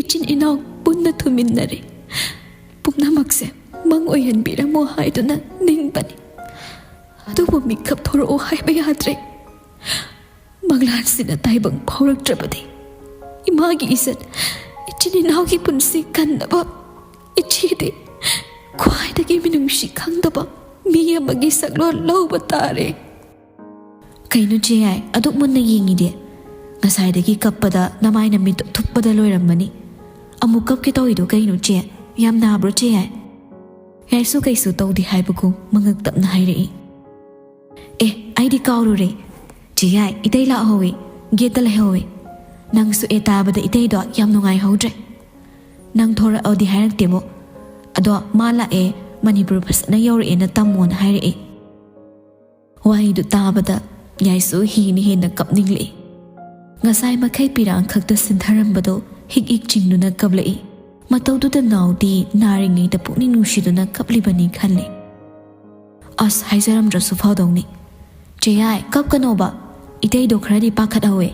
ꯏꯆꯤꯟ ꯏꯅꯥꯎ ꯄꯨꯟꯅ ꯊꯨꯃꯤꯟꯅꯔꯦ꯫ ꯄꯨꯝꯅꯃꯛꯁꯦ ꯃꯪ ꯑꯣꯏꯍꯟꯕꯤꯔꯝꯃꯣ ꯍꯥꯏꯗꯨꯅ ꯅꯤꯡꯕꯅꯤ꯫ ꯑꯗꯨꯕꯨ ꯃꯤꯀꯞ ꯊꯣꯔꯛꯑꯣ ꯍꯥꯏꯕ ꯌꯥꯗ꯭ꯔꯦ꯫ ꯃꯪꯂꯥꯟꯁꯤꯅ ꯇꯥꯏꯕꯪ ꯐꯥꯎꯔꯛꯇ꯭ꯔꯕꯗꯤ ꯏꯃꯥꯒꯤ ꯏꯖꯠ, ꯏꯆꯤꯟ ꯏꯅꯥꯎꯒꯤ ꯄꯨꯟꯁꯤ ꯀꯟꯅꯕ ꯏꯆꯦꯗꯤ ꯈ꯭ꯋꯥꯏꯗꯒꯤ ꯃꯤꯅꯨꯡꯁꯤ ꯈꯪꯗꯕ ꯃꯤ ꯑꯃꯒꯤ ꯁꯛꯂꯣꯟ ꯂꯧꯕ ꯇꯥꯔꯦ꯫" "ꯀꯩꯅꯣ ꯆꯦ ꯌꯥꯏ, ꯑꯗꯨꯛ ꯃꯨꯟꯅ ꯌꯦꯡꯉꯤꯗꯤ? "ꯉꯁꯥꯏꯗꯒꯤ ꯀꯞꯄꯗ ꯅꯃꯥꯏ ꯅꯃꯤꯠꯇꯣ ꯊꯨꯞꯄꯗ ꯂꯣꯏꯔꯝꯃꯅꯤ꯫ ꯑꯃꯨꯛ ꯀꯞꯀꯦ ꯇꯧꯔꯤꯗꯣ ꯀꯩꯅꯣ, ꯆꯦ? ꯌꯥꯝ ꯅꯥꯕ꯭ꯔꯣ, ꯆꯦ ꯌꯥꯏ?" ꯌꯥꯏꯁꯨ ꯀꯩꯁꯨ ꯇꯧꯗꯦ ꯍꯥꯏꯕꯒꯨꯝ ꯃꯉꯛ ꯇꯞꯅ ꯍꯥꯏꯔꯛꯏ꯫ "ꯑꯦ, ꯑꯩꯗꯤ ꯀꯥꯎꯔꯨꯔꯦ꯫ ꯆꯦ ꯌꯥꯏ, ꯏꯇꯩ ꯂꯥꯛꯍꯧꯋꯦ꯫ ꯒꯦꯠꯇ ꯂꯩꯍꯧꯋꯦ꯫ ꯅꯪꯁꯨ ꯑꯦ ꯇꯥꯕꯗ ꯏꯇꯩꯗꯣ ꯌꯥꯝ ꯅꯨꯡꯉꯥꯏꯍꯧꯗ꯭ꯔꯦ꯫ ꯅꯪ ꯊꯣꯔꯛꯑꯣꯗꯤ ꯍꯥꯏꯔꯛꯇꯦꯕꯣ꯫ ꯑꯗꯣ ꯃꯥ ꯂꯥꯛꯑꯦ, ꯃꯅꯤꯄꯨꯔ ꯐꯖꯅ ꯌꯧꯔꯛꯑꯦꯅ ꯇꯝꯃꯣꯅ ꯍꯥꯏꯔꯛꯑꯦ꯫" ꯋꯥꯍꯩꯗꯨ ꯇꯥꯕꯗ ꯌꯥꯏꯁꯨ ꯍꯦꯟꯅ ꯍꯦꯟꯅ ꯀꯞꯅꯤꯡꯂꯛꯏ꯫ ꯉꯁꯥꯏ ꯃꯈꯩ ꯄꯤꯔꯥꯡ ꯈꯛꯇ ꯁꯤꯟꯊꯔꯝꯕꯗꯣ ꯍꯤꯛ ꯍꯤꯛ ꯆꯤꯡꯗꯨꯅ ꯀꯞꯂꯛꯏ꯫ ꯃꯇꯧꯗꯨꯗ ꯅꯥꯎꯗꯤ ꯅꯥꯔꯤꯉꯩꯗ ꯄꯨꯛꯅꯤꯡ ꯅꯨꯡꯁꯤꯗꯨꯅ ꯀꯞꯂꯤꯕꯅꯤ ꯈꯜꯂꯤ꯫ "ꯑꯁ, ꯍꯥꯏꯖꯔꯝꯗ꯭ꯔꯁꯨ ꯐꯗꯧꯅꯤ꯫ ꯆꯦ ꯌꯥꯏ, ꯀꯞꯀꯅꯣꯕ꯫ ꯏꯇꯩꯗꯣ ꯈꯔꯗꯤ ꯄꯥꯈꯠꯍꯧꯋꯦ꯫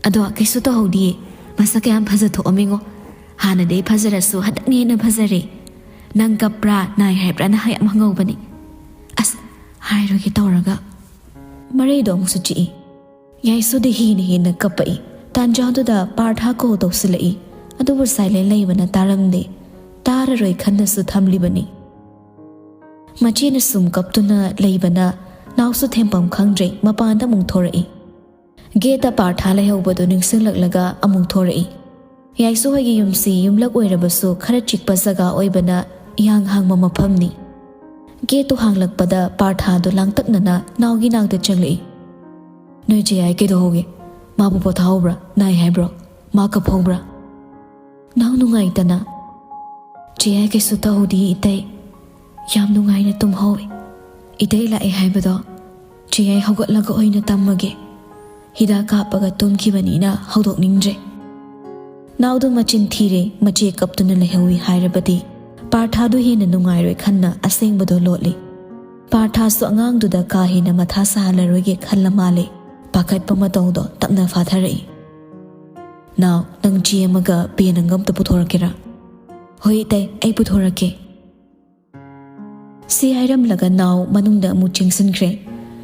ꯑꯗꯣ ꯀꯩꯁꯨ ꯇꯧꯍꯧꯗꯤꯌꯦ꯫ ꯃꯁꯛꯀ ꯌꯥꯝ ꯐꯖꯊꯣꯛꯑꯝꯃꯤꯉꯣ꯫ ꯍꯥꯟꯅꯗꯩ ꯐꯖꯔꯁꯨ ꯍꯟꯗꯛꯅ ꯍꯦꯟꯅ ꯐꯖꯔꯦ꯫ ꯅꯪ ꯀꯞꯄ꯭ꯔꯥ, ꯅꯥꯏ ꯍꯥꯏꯕ꯭ꯔꯥꯅ ꯍꯥꯏ ꯌꯥꯝ ꯍꯪꯍꯧꯕꯅꯤ꯫ ꯑꯁ, ꯍꯥꯏꯔꯣꯏꯒꯦ ꯇꯧꯔꯒ꯫" ꯃꯔꯩꯗꯣ ꯑꯃꯨꯛꯁꯨ ꯆꯤꯛꯏ꯫ ꯌꯥꯏꯁꯨꯗꯤ ꯍꯦꯟꯅ ꯍꯦꯟꯅ ꯀꯞꯄꯛꯏ꯫ ꯇꯥꯟꯖꯥꯗꯨꯗ ꯄꯥꯔꯊ ꯀꯣꯜ ꯇꯧꯁꯤꯜꯂꯛꯏ꯫ ꯑꯗꯨꯕꯨ ꯁꯥꯏꯂꯦꯟ ꯂꯩꯕꯅ ꯇꯥꯔꯝꯗꯦ꯫ ꯇꯥꯔꯔꯣꯏ ꯈꯟꯅꯁꯨ ꯊꯝꯂꯤꯕꯅꯤ꯫ ꯃꯆꯦꯅ ꯁꯨꯝ ꯀꯞꯇꯨꯅ ꯂꯩꯕꯅ ꯅꯥꯎꯁꯨ ꯊꯦꯝꯐꯝ ꯈꯪꯗ꯭ꯔꯦ, ꯃꯄꯥꯟꯗ ꯑꯃꯨꯛ ꯊꯣꯔꯛꯏ꯫ ꯒꯦꯠꯇ ꯄꯥꯔꯊ ꯂꯩꯍꯧꯕꯗꯨ ꯅꯤꯡꯁꯤꯡꯂꯛꯂꯒ ꯑꯃꯨꯛ ꯊꯣꯔꯛꯏ꯫ ꯌꯥꯏꯁꯨ ꯍꯣꯏꯒꯤ ꯌꯨꯝꯁꯤ ꯌꯨꯝꯂꯛ ꯑꯣꯏꯔꯕꯁꯨ ꯈꯔ ꯆꯤꯛꯄ ꯖꯒꯥ ꯑꯣꯏꯕꯅ ꯏꯍꯥꯡ ꯍꯥꯡꯕ ꯃꯐꯝꯅꯤ꯫ ꯒꯦꯠꯇꯨ ꯍꯥꯡꯂꯛꯄꯗ ꯄꯥꯔꯊꯥꯗꯨ ꯂꯥꯡꯇꯛꯅꯅ ꯅꯥꯎꯒꯤ ꯅꯥꯛꯇ ꯆꯪꯂꯛꯏ꯫ "ꯅꯣꯏ ꯆꯦ ꯌꯥꯏ ꯀꯩꯗꯧꯍꯧꯒꯦ? ꯃꯥꯕꯨ ꯄꯣꯊꯥꯍꯧꯕ꯭ꯔꯥ? ꯅꯥꯏ ꯍꯥꯏꯕ꯭ꯔꯣ? ꯃꯥ ꯀꯞꯍꯧꯕ꯭ꯔꯥ?" ꯅꯥꯎ ꯅꯨꯡꯉꯥꯏꯇꯅ, "ꯆꯦ ꯌꯥꯏ ꯀꯩꯁꯨ ꯇꯧꯍꯧꯗꯦ ꯏꯇꯩ꯫ ꯌꯥꯝ ꯅꯨꯡꯉꯥꯏꯅ ꯇꯨꯝꯍꯧꯏ꯫ ꯏꯇꯩ ꯂꯥꯛꯑꯦ ꯍꯥꯏꯕꯗꯣ ꯆꯦ ꯌꯥꯏ ꯍꯧꯒꯠꯂꯒ ꯑꯣꯏꯅ ꯇꯝꯃꯒꯦ꯫ ꯍꯤꯗꯥꯛ ꯀꯥꯞꯄꯒ ꯇꯨꯝꯈꯤꯕꯅꯤꯅ ꯍꯧꯗꯣꯛꯅꯤꯡꯗ꯭ꯔꯦ꯫" ꯅꯥꯎꯗꯨ ꯃꯆꯤꯟ ꯊꯤꯔꯦ, ꯃꯆꯦ ꯀꯞꯇꯨꯅ ꯂꯩꯍꯧꯏ ꯍꯥꯏꯔꯕꯗꯤ ꯄꯥꯔꯊꯥꯗꯨ ꯍꯦꯟꯅ ꯅꯨꯡꯉꯥꯏꯔꯣꯏ ꯈꯟꯅ ꯑꯁꯦꯡꯕꯗꯣ ꯂꯣꯠꯂꯤ꯫ ꯄꯥꯔꯊꯥꯁꯨ ꯑꯉꯥꯡꯗꯨꯗ ꯀꯥ ꯍꯦꯟꯅ ꯃꯊꯥ ꯁꯥꯍꯜꯂꯔꯣꯏꯒꯦ ꯈꯜꯂ ꯃꯥꯜꯂꯦ꯫ ꯄꯥꯈꯠꯄ ꯃꯇꯧꯗꯣ ꯇꯞꯅ ꯐꯥꯊꯔꯛꯏ꯫ "ꯅꯥꯎ, ꯅꯪ ꯆꯦ ꯑꯃꯒ ꯄꯦꯟ ꯑꯃꯒ ꯑꯝꯇ ꯄꯨꯊꯣꯔꯛꯀꯦꯔꯥ?" "ꯍꯣꯏ ꯏꯇꯩ, ꯑꯩ ꯄꯨꯊꯣꯔꯛꯀꯦ꯫" ꯁꯤ ꯍꯥꯏꯔꯝꯂꯒ ꯅꯥꯎ ꯃꯅꯨꯡꯗ ꯑꯃꯨꯛ ꯆꯦꯟꯁꯤꯟꯈ꯭ꯔꯦ꯫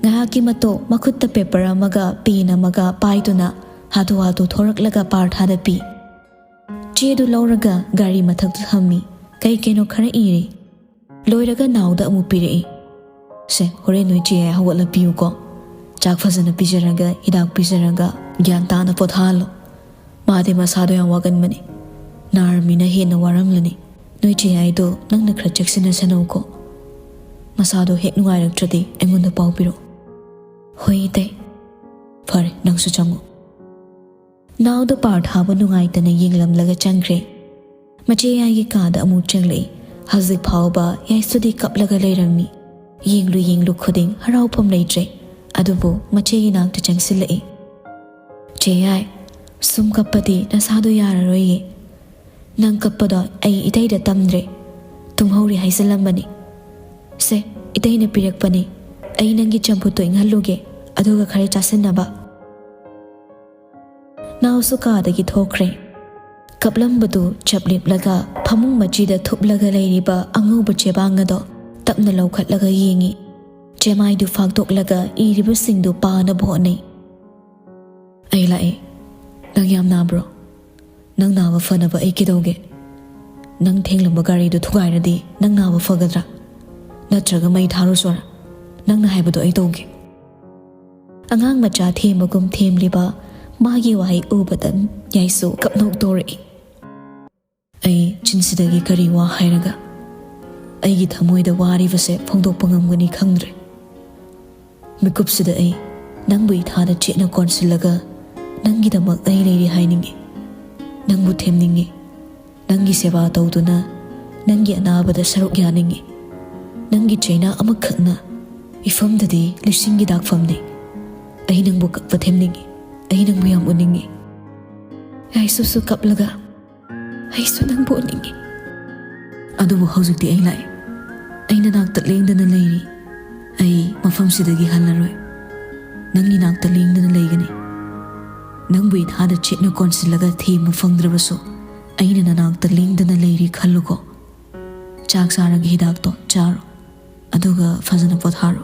ꯉꯥꯏꯍꯥꯛꯀꯤ ꯃꯇꯨꯡ ꯃꯈꯨꯠꯇ ꯄꯦꯄꯔ ꯑꯃꯒ ꯄꯦꯟ ꯑꯃꯒ ꯄꯥꯏꯗꯨꯅ ꯍꯥꯊꯨ ꯍꯥꯊꯨ ꯊꯣꯔꯛꯂꯒ ꯄꯥꯔꯊꯥꯗ ꯄꯤ꯫ ꯆꯦꯗꯨ ꯂꯧꯔꯒ ꯒꯥꯔꯤ ꯃꯊꯛꯇ ꯊꯝꯃꯤ꯫ ꯀꯩ ꯀꯩꯅꯣ ꯈꯔ ꯏꯔꯤ꯫ ꯂꯣꯏꯔꯒ ꯅꯥꯎꯗ ꯑꯃꯨꯛ ꯄꯤꯔꯛꯏ꯫ "ꯁꯦ, ꯍꯣꯔꯦꯟ ꯅꯣꯏ ꯆꯦ ꯍꯧꯒꯠꯂ ꯄꯤꯌꯨꯀꯣ꯫ ꯆꯥꯛ ꯐꯖꯅ ꯄꯤꯖꯔꯒ, ꯍꯤꯗꯥꯛ ꯄꯤꯖꯔꯒ, ꯒ꯭ꯌꯥꯟ ꯇꯥꯅ ꯄꯣꯊꯥꯍꯜꯂꯣ꯫ ꯃꯥꯗꯤ ꯃꯁꯥꯗꯣ ꯌꯥꯝ ꯋꯥꯒꯟꯕꯅꯤ꯫ ꯅꯥꯔꯝꯃꯤꯅ ꯍꯦꯟꯅ ꯋꯥꯔꯝꯂꯅꯤ꯫ ꯅꯣꯏ ꯆꯦ ꯌꯥꯏꯗꯣ ꯅꯪꯅ ꯈꯔ ꯆꯦꯛꯁꯤꯟꯅ ꯁꯦꯟꯅꯧꯀꯣ꯫ ꯃꯁꯥꯗꯣ ꯍꯦꯛ ꯅꯨꯡꯉꯥꯏꯔꯛꯇ꯭ꯔꯗꯤ ꯑꯩꯉꯣꯟꯗ ꯄꯥꯎ ꯄꯤꯔꯛꯑꯣ꯫ "ꯍꯣꯏ ꯏꯇꯩ꯫ ꯐꯔꯦ, ꯅꯪꯁꯨ ꯆꯪꯉꯣ꯫" ꯅꯥꯎꯗꯣ ꯄꯥꯔ ꯊꯥꯕ ꯅꯨꯡꯉꯥꯏꯇꯅ ꯌꯦꯡꯂꯝꯂꯒ ꯆꯪꯈ꯭ꯔꯦ꯫ ꯃꯆꯦ ꯌꯥꯏꯒꯤ ꯀꯥꯗ ꯑꯃꯨꯛ ꯆꯪꯂꯛꯏ꯫ ꯍꯧꯖꯤꯛ ꯐꯥꯎꯕ ꯌꯥꯏꯁꯨꯗꯤ ꯀꯞꯂꯒ ꯂꯩꯔꯝꯃꯤ꯫ ꯌꯦꯡꯂꯨ ꯌꯦꯡꯂꯨ ꯈꯨꯗꯤꯡ ꯍꯔꯥꯎꯐꯝ ꯂꯩꯇ꯭ꯔꯦ꯫ ꯑꯗꯨꯕꯨ ꯃꯆꯦꯒꯤ ꯅꯥꯛꯇ ꯆꯪꯁꯤꯜꯂꯛꯏ꯫ "ꯆꯦ ꯌꯥꯏ, ꯁꯨꯝ ꯀꯞꯄꯗꯤ ꯅꯁꯥꯗꯣ ꯌꯥꯔꯔꯣꯏꯌꯦ꯫ ꯅꯪ ꯀꯞꯄꯗꯣ ꯑꯩ ꯏꯇꯩꯗ ꯇꯝꯗ꯭ꯔꯦ꯫ ꯇꯨꯝꯍꯧꯔꯤ ꯍꯥꯏꯖꯜꯂꯝꯕꯅꯤ꯫ ꯁꯦ, ꯏꯇꯩꯅ ꯄꯤꯔꯛꯄꯅꯤ꯫ ꯑꯩ ꯅꯪꯒꯤ ꯆꯝꯐꯨꯠꯇꯣ ꯏꯪꯍꯜꯂꯨꯒꯦ, ꯑꯗꯨꯒ ꯈꯔ ꯆꯥꯁꯤꯟꯅꯕ꯫" ꯅꯥꯎꯁꯨ ꯀꯥꯗꯒꯤ ꯊꯣꯛꯈ꯭ꯔꯦ꯫ ꯀꯞꯂꯝꯕꯗꯨ ꯆꯞ ꯂꯦꯞꯂꯒ ꯐꯃꯨꯡ ꯃꯆꯤꯗ ꯊꯨꯞꯂꯒ ꯂꯩꯔꯤꯕ ꯑꯉꯧꯕ ꯆꯦꯕꯥꯡ ꯑꯗꯣ ꯇꯞꯅ ꯂꯧꯈꯠꯂꯒ ꯌꯦꯡꯉꯤ꯫ ꯆꯦꯃꯥꯏꯗꯨ ꯐꯥꯛꯇꯣꯛꯂꯒ ꯏꯔꯤꯕꯁꯤꯡꯗꯨ ꯄꯥꯅꯕ ꯍꯣꯠꯅꯩ꯫ "ꯑꯩ ꯂꯥꯛꯑꯦ꯫ ꯅꯪ ꯌꯥꯝ ꯅꯥꯕ꯭ꯔꯣ? ꯅꯪ ꯅꯥꯕ ꯐꯅꯕ ꯑꯩ ꯀꯩꯗꯧꯒꯦ? ꯅꯪ ꯊꯦꯡꯂꯝꯕ ꯒꯥꯔꯤꯗꯨ ꯊꯨꯒꯥꯏꯔꯗꯤ ꯅꯪ ꯅꯥꯕ ꯐꯒꯗ꯭ꯔꯥ? ꯅꯠꯇ꯭ꯔꯒ ꯃꯩ ꯊꯥꯔꯨꯁꯣꯔꯥ? ꯅꯪꯅ ꯍꯥꯏꯕꯗꯣ ꯑꯩ ꯇꯧꯒꯦ꯫" ꯑꯉꯥꯡ ꯃꯆꯥ ꯊꯦꯝꯕꯒꯨꯝ ꯊꯦꯝꯂꯤꯕ ꯃꯥꯒꯤ ꯋꯥꯍꯩ ꯎꯕꯗ ꯌꯥꯏꯁꯨ ꯀꯞꯅꯣꯛꯇꯣꯔꯛꯏ꯫ "ꯑꯩ ꯆꯤꯟꯁꯤꯗꯒꯤ ꯀꯔꯤ ꯋꯥ ꯍꯥꯏꯔꯒ ꯑꯩꯒꯤ ꯊꯃꯣꯏꯗ ꯋꯥꯔꯤꯕꯁꯦ ꯐꯣꯡꯗꯣꯛꯄ ꯉꯝꯒꯅꯤ ꯈꯪꯗ꯭ꯔꯦ꯫ ꯃꯤꯀꯨꯞꯁꯤꯗ ꯑꯩ ꯅꯪꯕꯨ ꯏꯊꯥꯗ ꯆꯦꯠꯅ ꯀꯣꯟꯁꯤꯜꯂꯒ ꯅꯪꯒꯤꯗꯃꯛ ꯑꯩ ꯂꯩꯔꯤ ꯍꯥꯏꯅꯤꯡꯉꯤ꯫ ꯅꯪꯕꯨ ꯊꯦꯝꯅꯤꯡꯉꯤ꯫ ꯅꯪꯒꯤ ꯁꯦꯕꯥ ꯇꯧꯗꯨꯅ ꯅꯪꯒꯤ ꯑꯅꯥꯕꯗ ꯁꯔꯨꯛ ꯌꯥꯅꯤꯡꯉꯤ꯫ ꯅꯪꯒꯤ ꯆꯩꯅꯥ ꯑꯃꯈꯛꯅ ꯏꯐꯝꯗꯗꯤ ꯂꯤꯁꯤꯡꯒꯤ ꯗꯥꯛꯐꯝꯅꯤ꯫ ꯑꯩ ꯅꯪꯕꯨ ꯀꯞꯄ ꯊꯦꯝꯅꯤꯡꯉꯤ꯫ ꯑꯩ ꯅꯪꯕꯨ ꯌꯥꯝ ꯎꯅꯤꯡꯉꯤ꯫" ꯌꯥꯏꯁꯨꯁꯨ ꯀꯞꯂꯒ, "ꯑꯩꯁꯨ ꯅꯪꯕꯨ ꯎꯅꯤꯡꯉꯤ꯫ ꯑꯗꯨꯕꯨ ꯍꯧꯖꯤꯛꯇꯤ ꯑꯩ ꯂꯥꯛꯑꯦ꯫ ꯑꯩ ꯅꯅꯥꯛꯇ ꯂꯦꯡꯗꯅ ꯂꯩꯔꯤ꯫ ꯑꯩ ꯃꯐꯝꯁꯤꯗꯒꯤ ꯍꯜꯂꯔꯣꯏ꯫ ꯅꯪꯒꯤ ꯅꯥꯛꯇ ꯂꯦꯡꯗꯅ ꯂꯩꯒꯅꯤ꯫ ꯅꯪꯕꯨ ꯏꯊꯥꯗ ꯆꯦꯠꯅ ꯀꯣꯟꯁꯤꯜꯂꯒ ꯊꯦꯝꯕ ꯐꯪꯗ꯭ꯔꯕꯁꯨ ꯑꯩꯅ ꯅꯅꯥꯛꯇ ꯂꯦꯡꯗꯅ ꯂꯩꯔꯤ ꯈꯜꯂꯨꯀꯣ꯫ ꯆꯥꯛ ꯆꯥꯔꯒ ꯍꯤꯗꯥꯛꯇꯣ ꯆꯥꯔꯣ꯫ ꯑꯗꯨꯒ ꯐꯖꯅ ꯄꯣꯊꯥꯔꯣ꯫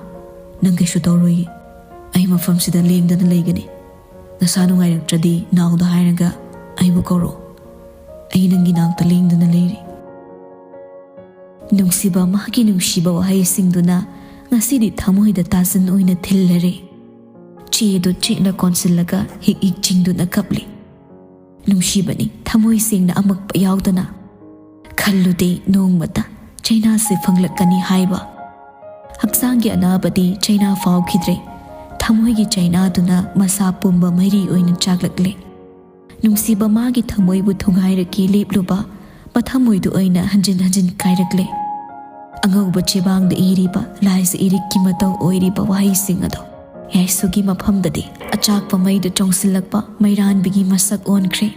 ꯅꯪ ꯀꯩꯁꯨ ꯇꯧꯔꯣꯏꯌꯦ꯫ ꯑꯩ ꯃꯐꯝꯁꯤꯗ ꯂꯦꯡꯗꯅ ꯂꯩꯒꯅꯤ꯫ ꯅꯁꯥ ꯅꯨꯡꯉꯥꯏꯔꯛꯇ꯭ꯔꯗꯤ ꯅꯥꯎꯗ ꯍꯥꯏꯔꯒ ꯑꯩꯕꯨ ꯀꯧꯔꯛꯑꯣ꯫ ꯑꯩ ꯅꯪꯒꯤ ꯅꯥꯛꯇ ꯂꯦꯡꯗꯅ ꯂꯩꯔꯤ꯫" ꯅꯨꯡꯁꯤꯕ, ꯃꯍꯥꯛꯀꯤ ꯅꯨꯡꯁꯤꯕ ꯋꯥꯍꯩꯁꯤꯡꯗꯨꯅ ꯉꯁꯤꯗꯤ ꯊꯃꯣꯏꯗ ꯇꯥꯖꯟ ꯑꯣꯏꯅ ꯊꯤꯜꯂꯔꯦ꯫ ꯆꯦꯗꯨ ꯆꯦꯠꯅ ꯀꯣꯟꯁꯤꯜꯂꯒ ꯍꯤꯛ ꯍꯤꯛ ꯆꯤꯡꯗꯨꯅ ꯀꯞꯂꯤ꯫ ꯅꯨꯡꯁꯤꯕꯅꯤ, ꯊꯃꯣꯏ ꯁꯦꯡꯅ ꯑꯃꯛꯄ ꯌꯥꯎꯗꯅ꯫ ꯈꯜꯂꯨꯗꯦ ꯅꯣꯡꯃꯇ ꯆꯩꯅꯥꯁꯦ ꯐꯪꯂꯛꯀꯅꯤ ꯍꯥꯏꯕ꯫ ꯍꯛꯆꯥꯡꯒꯤ ꯑꯅꯥꯕꯗꯤ ꯆꯩꯅꯥ ꯐꯥꯎꯈꯤꯗ꯭ꯔꯦ꯫ ꯊꯃꯣꯏꯒꯤ ꯆꯩꯅꯥꯗꯨꯅ ꯃꯁꯥ ꯄꯨꯝꯕ ꯃꯩꯔꯤ ꯑꯣꯏꯅ ꯆꯥꯛꯂꯛꯂꯦ꯫ ꯅꯨꯡꯁꯤꯕ ꯃꯥꯒꯤ ꯊꯃꯣꯏꯕꯨ ꯊꯨꯒꯥꯏꯔꯛꯀꯦ ꯂꯦꯞꯂꯨꯕ ꯃꯊꯃꯣꯏꯗꯨ ꯑꯣꯏꯅ ꯍꯟꯖꯤꯟ ꯍꯟꯖꯤꯟ ꯀꯥꯏꯔꯛꯂꯦ꯫ ꯑꯉꯧꯕ ꯆꯦꯕꯥꯡꯗ ꯏꯔꯤꯕ ꯂꯥꯏꯖ ꯏꯔꯤꯛꯀꯤ ꯃꯇꯧ ꯑꯣꯏꯔꯤꯕ ꯋꯥꯍꯩꯁꯤꯡ ꯑꯗꯣ ꯌꯥꯏꯁꯨꯒꯤ ꯃꯐꯝꯗꯗꯤ ꯑꯆꯥꯛꯄ ꯃꯩꯗ ꯆꯣꯡꯁꯤꯜꯂꯛꯄ ꯃꯩꯔꯥꯟꯕꯤꯒꯤ ꯃꯁꯛ ꯑꯣꯟꯈ꯭ꯔꯦ꯫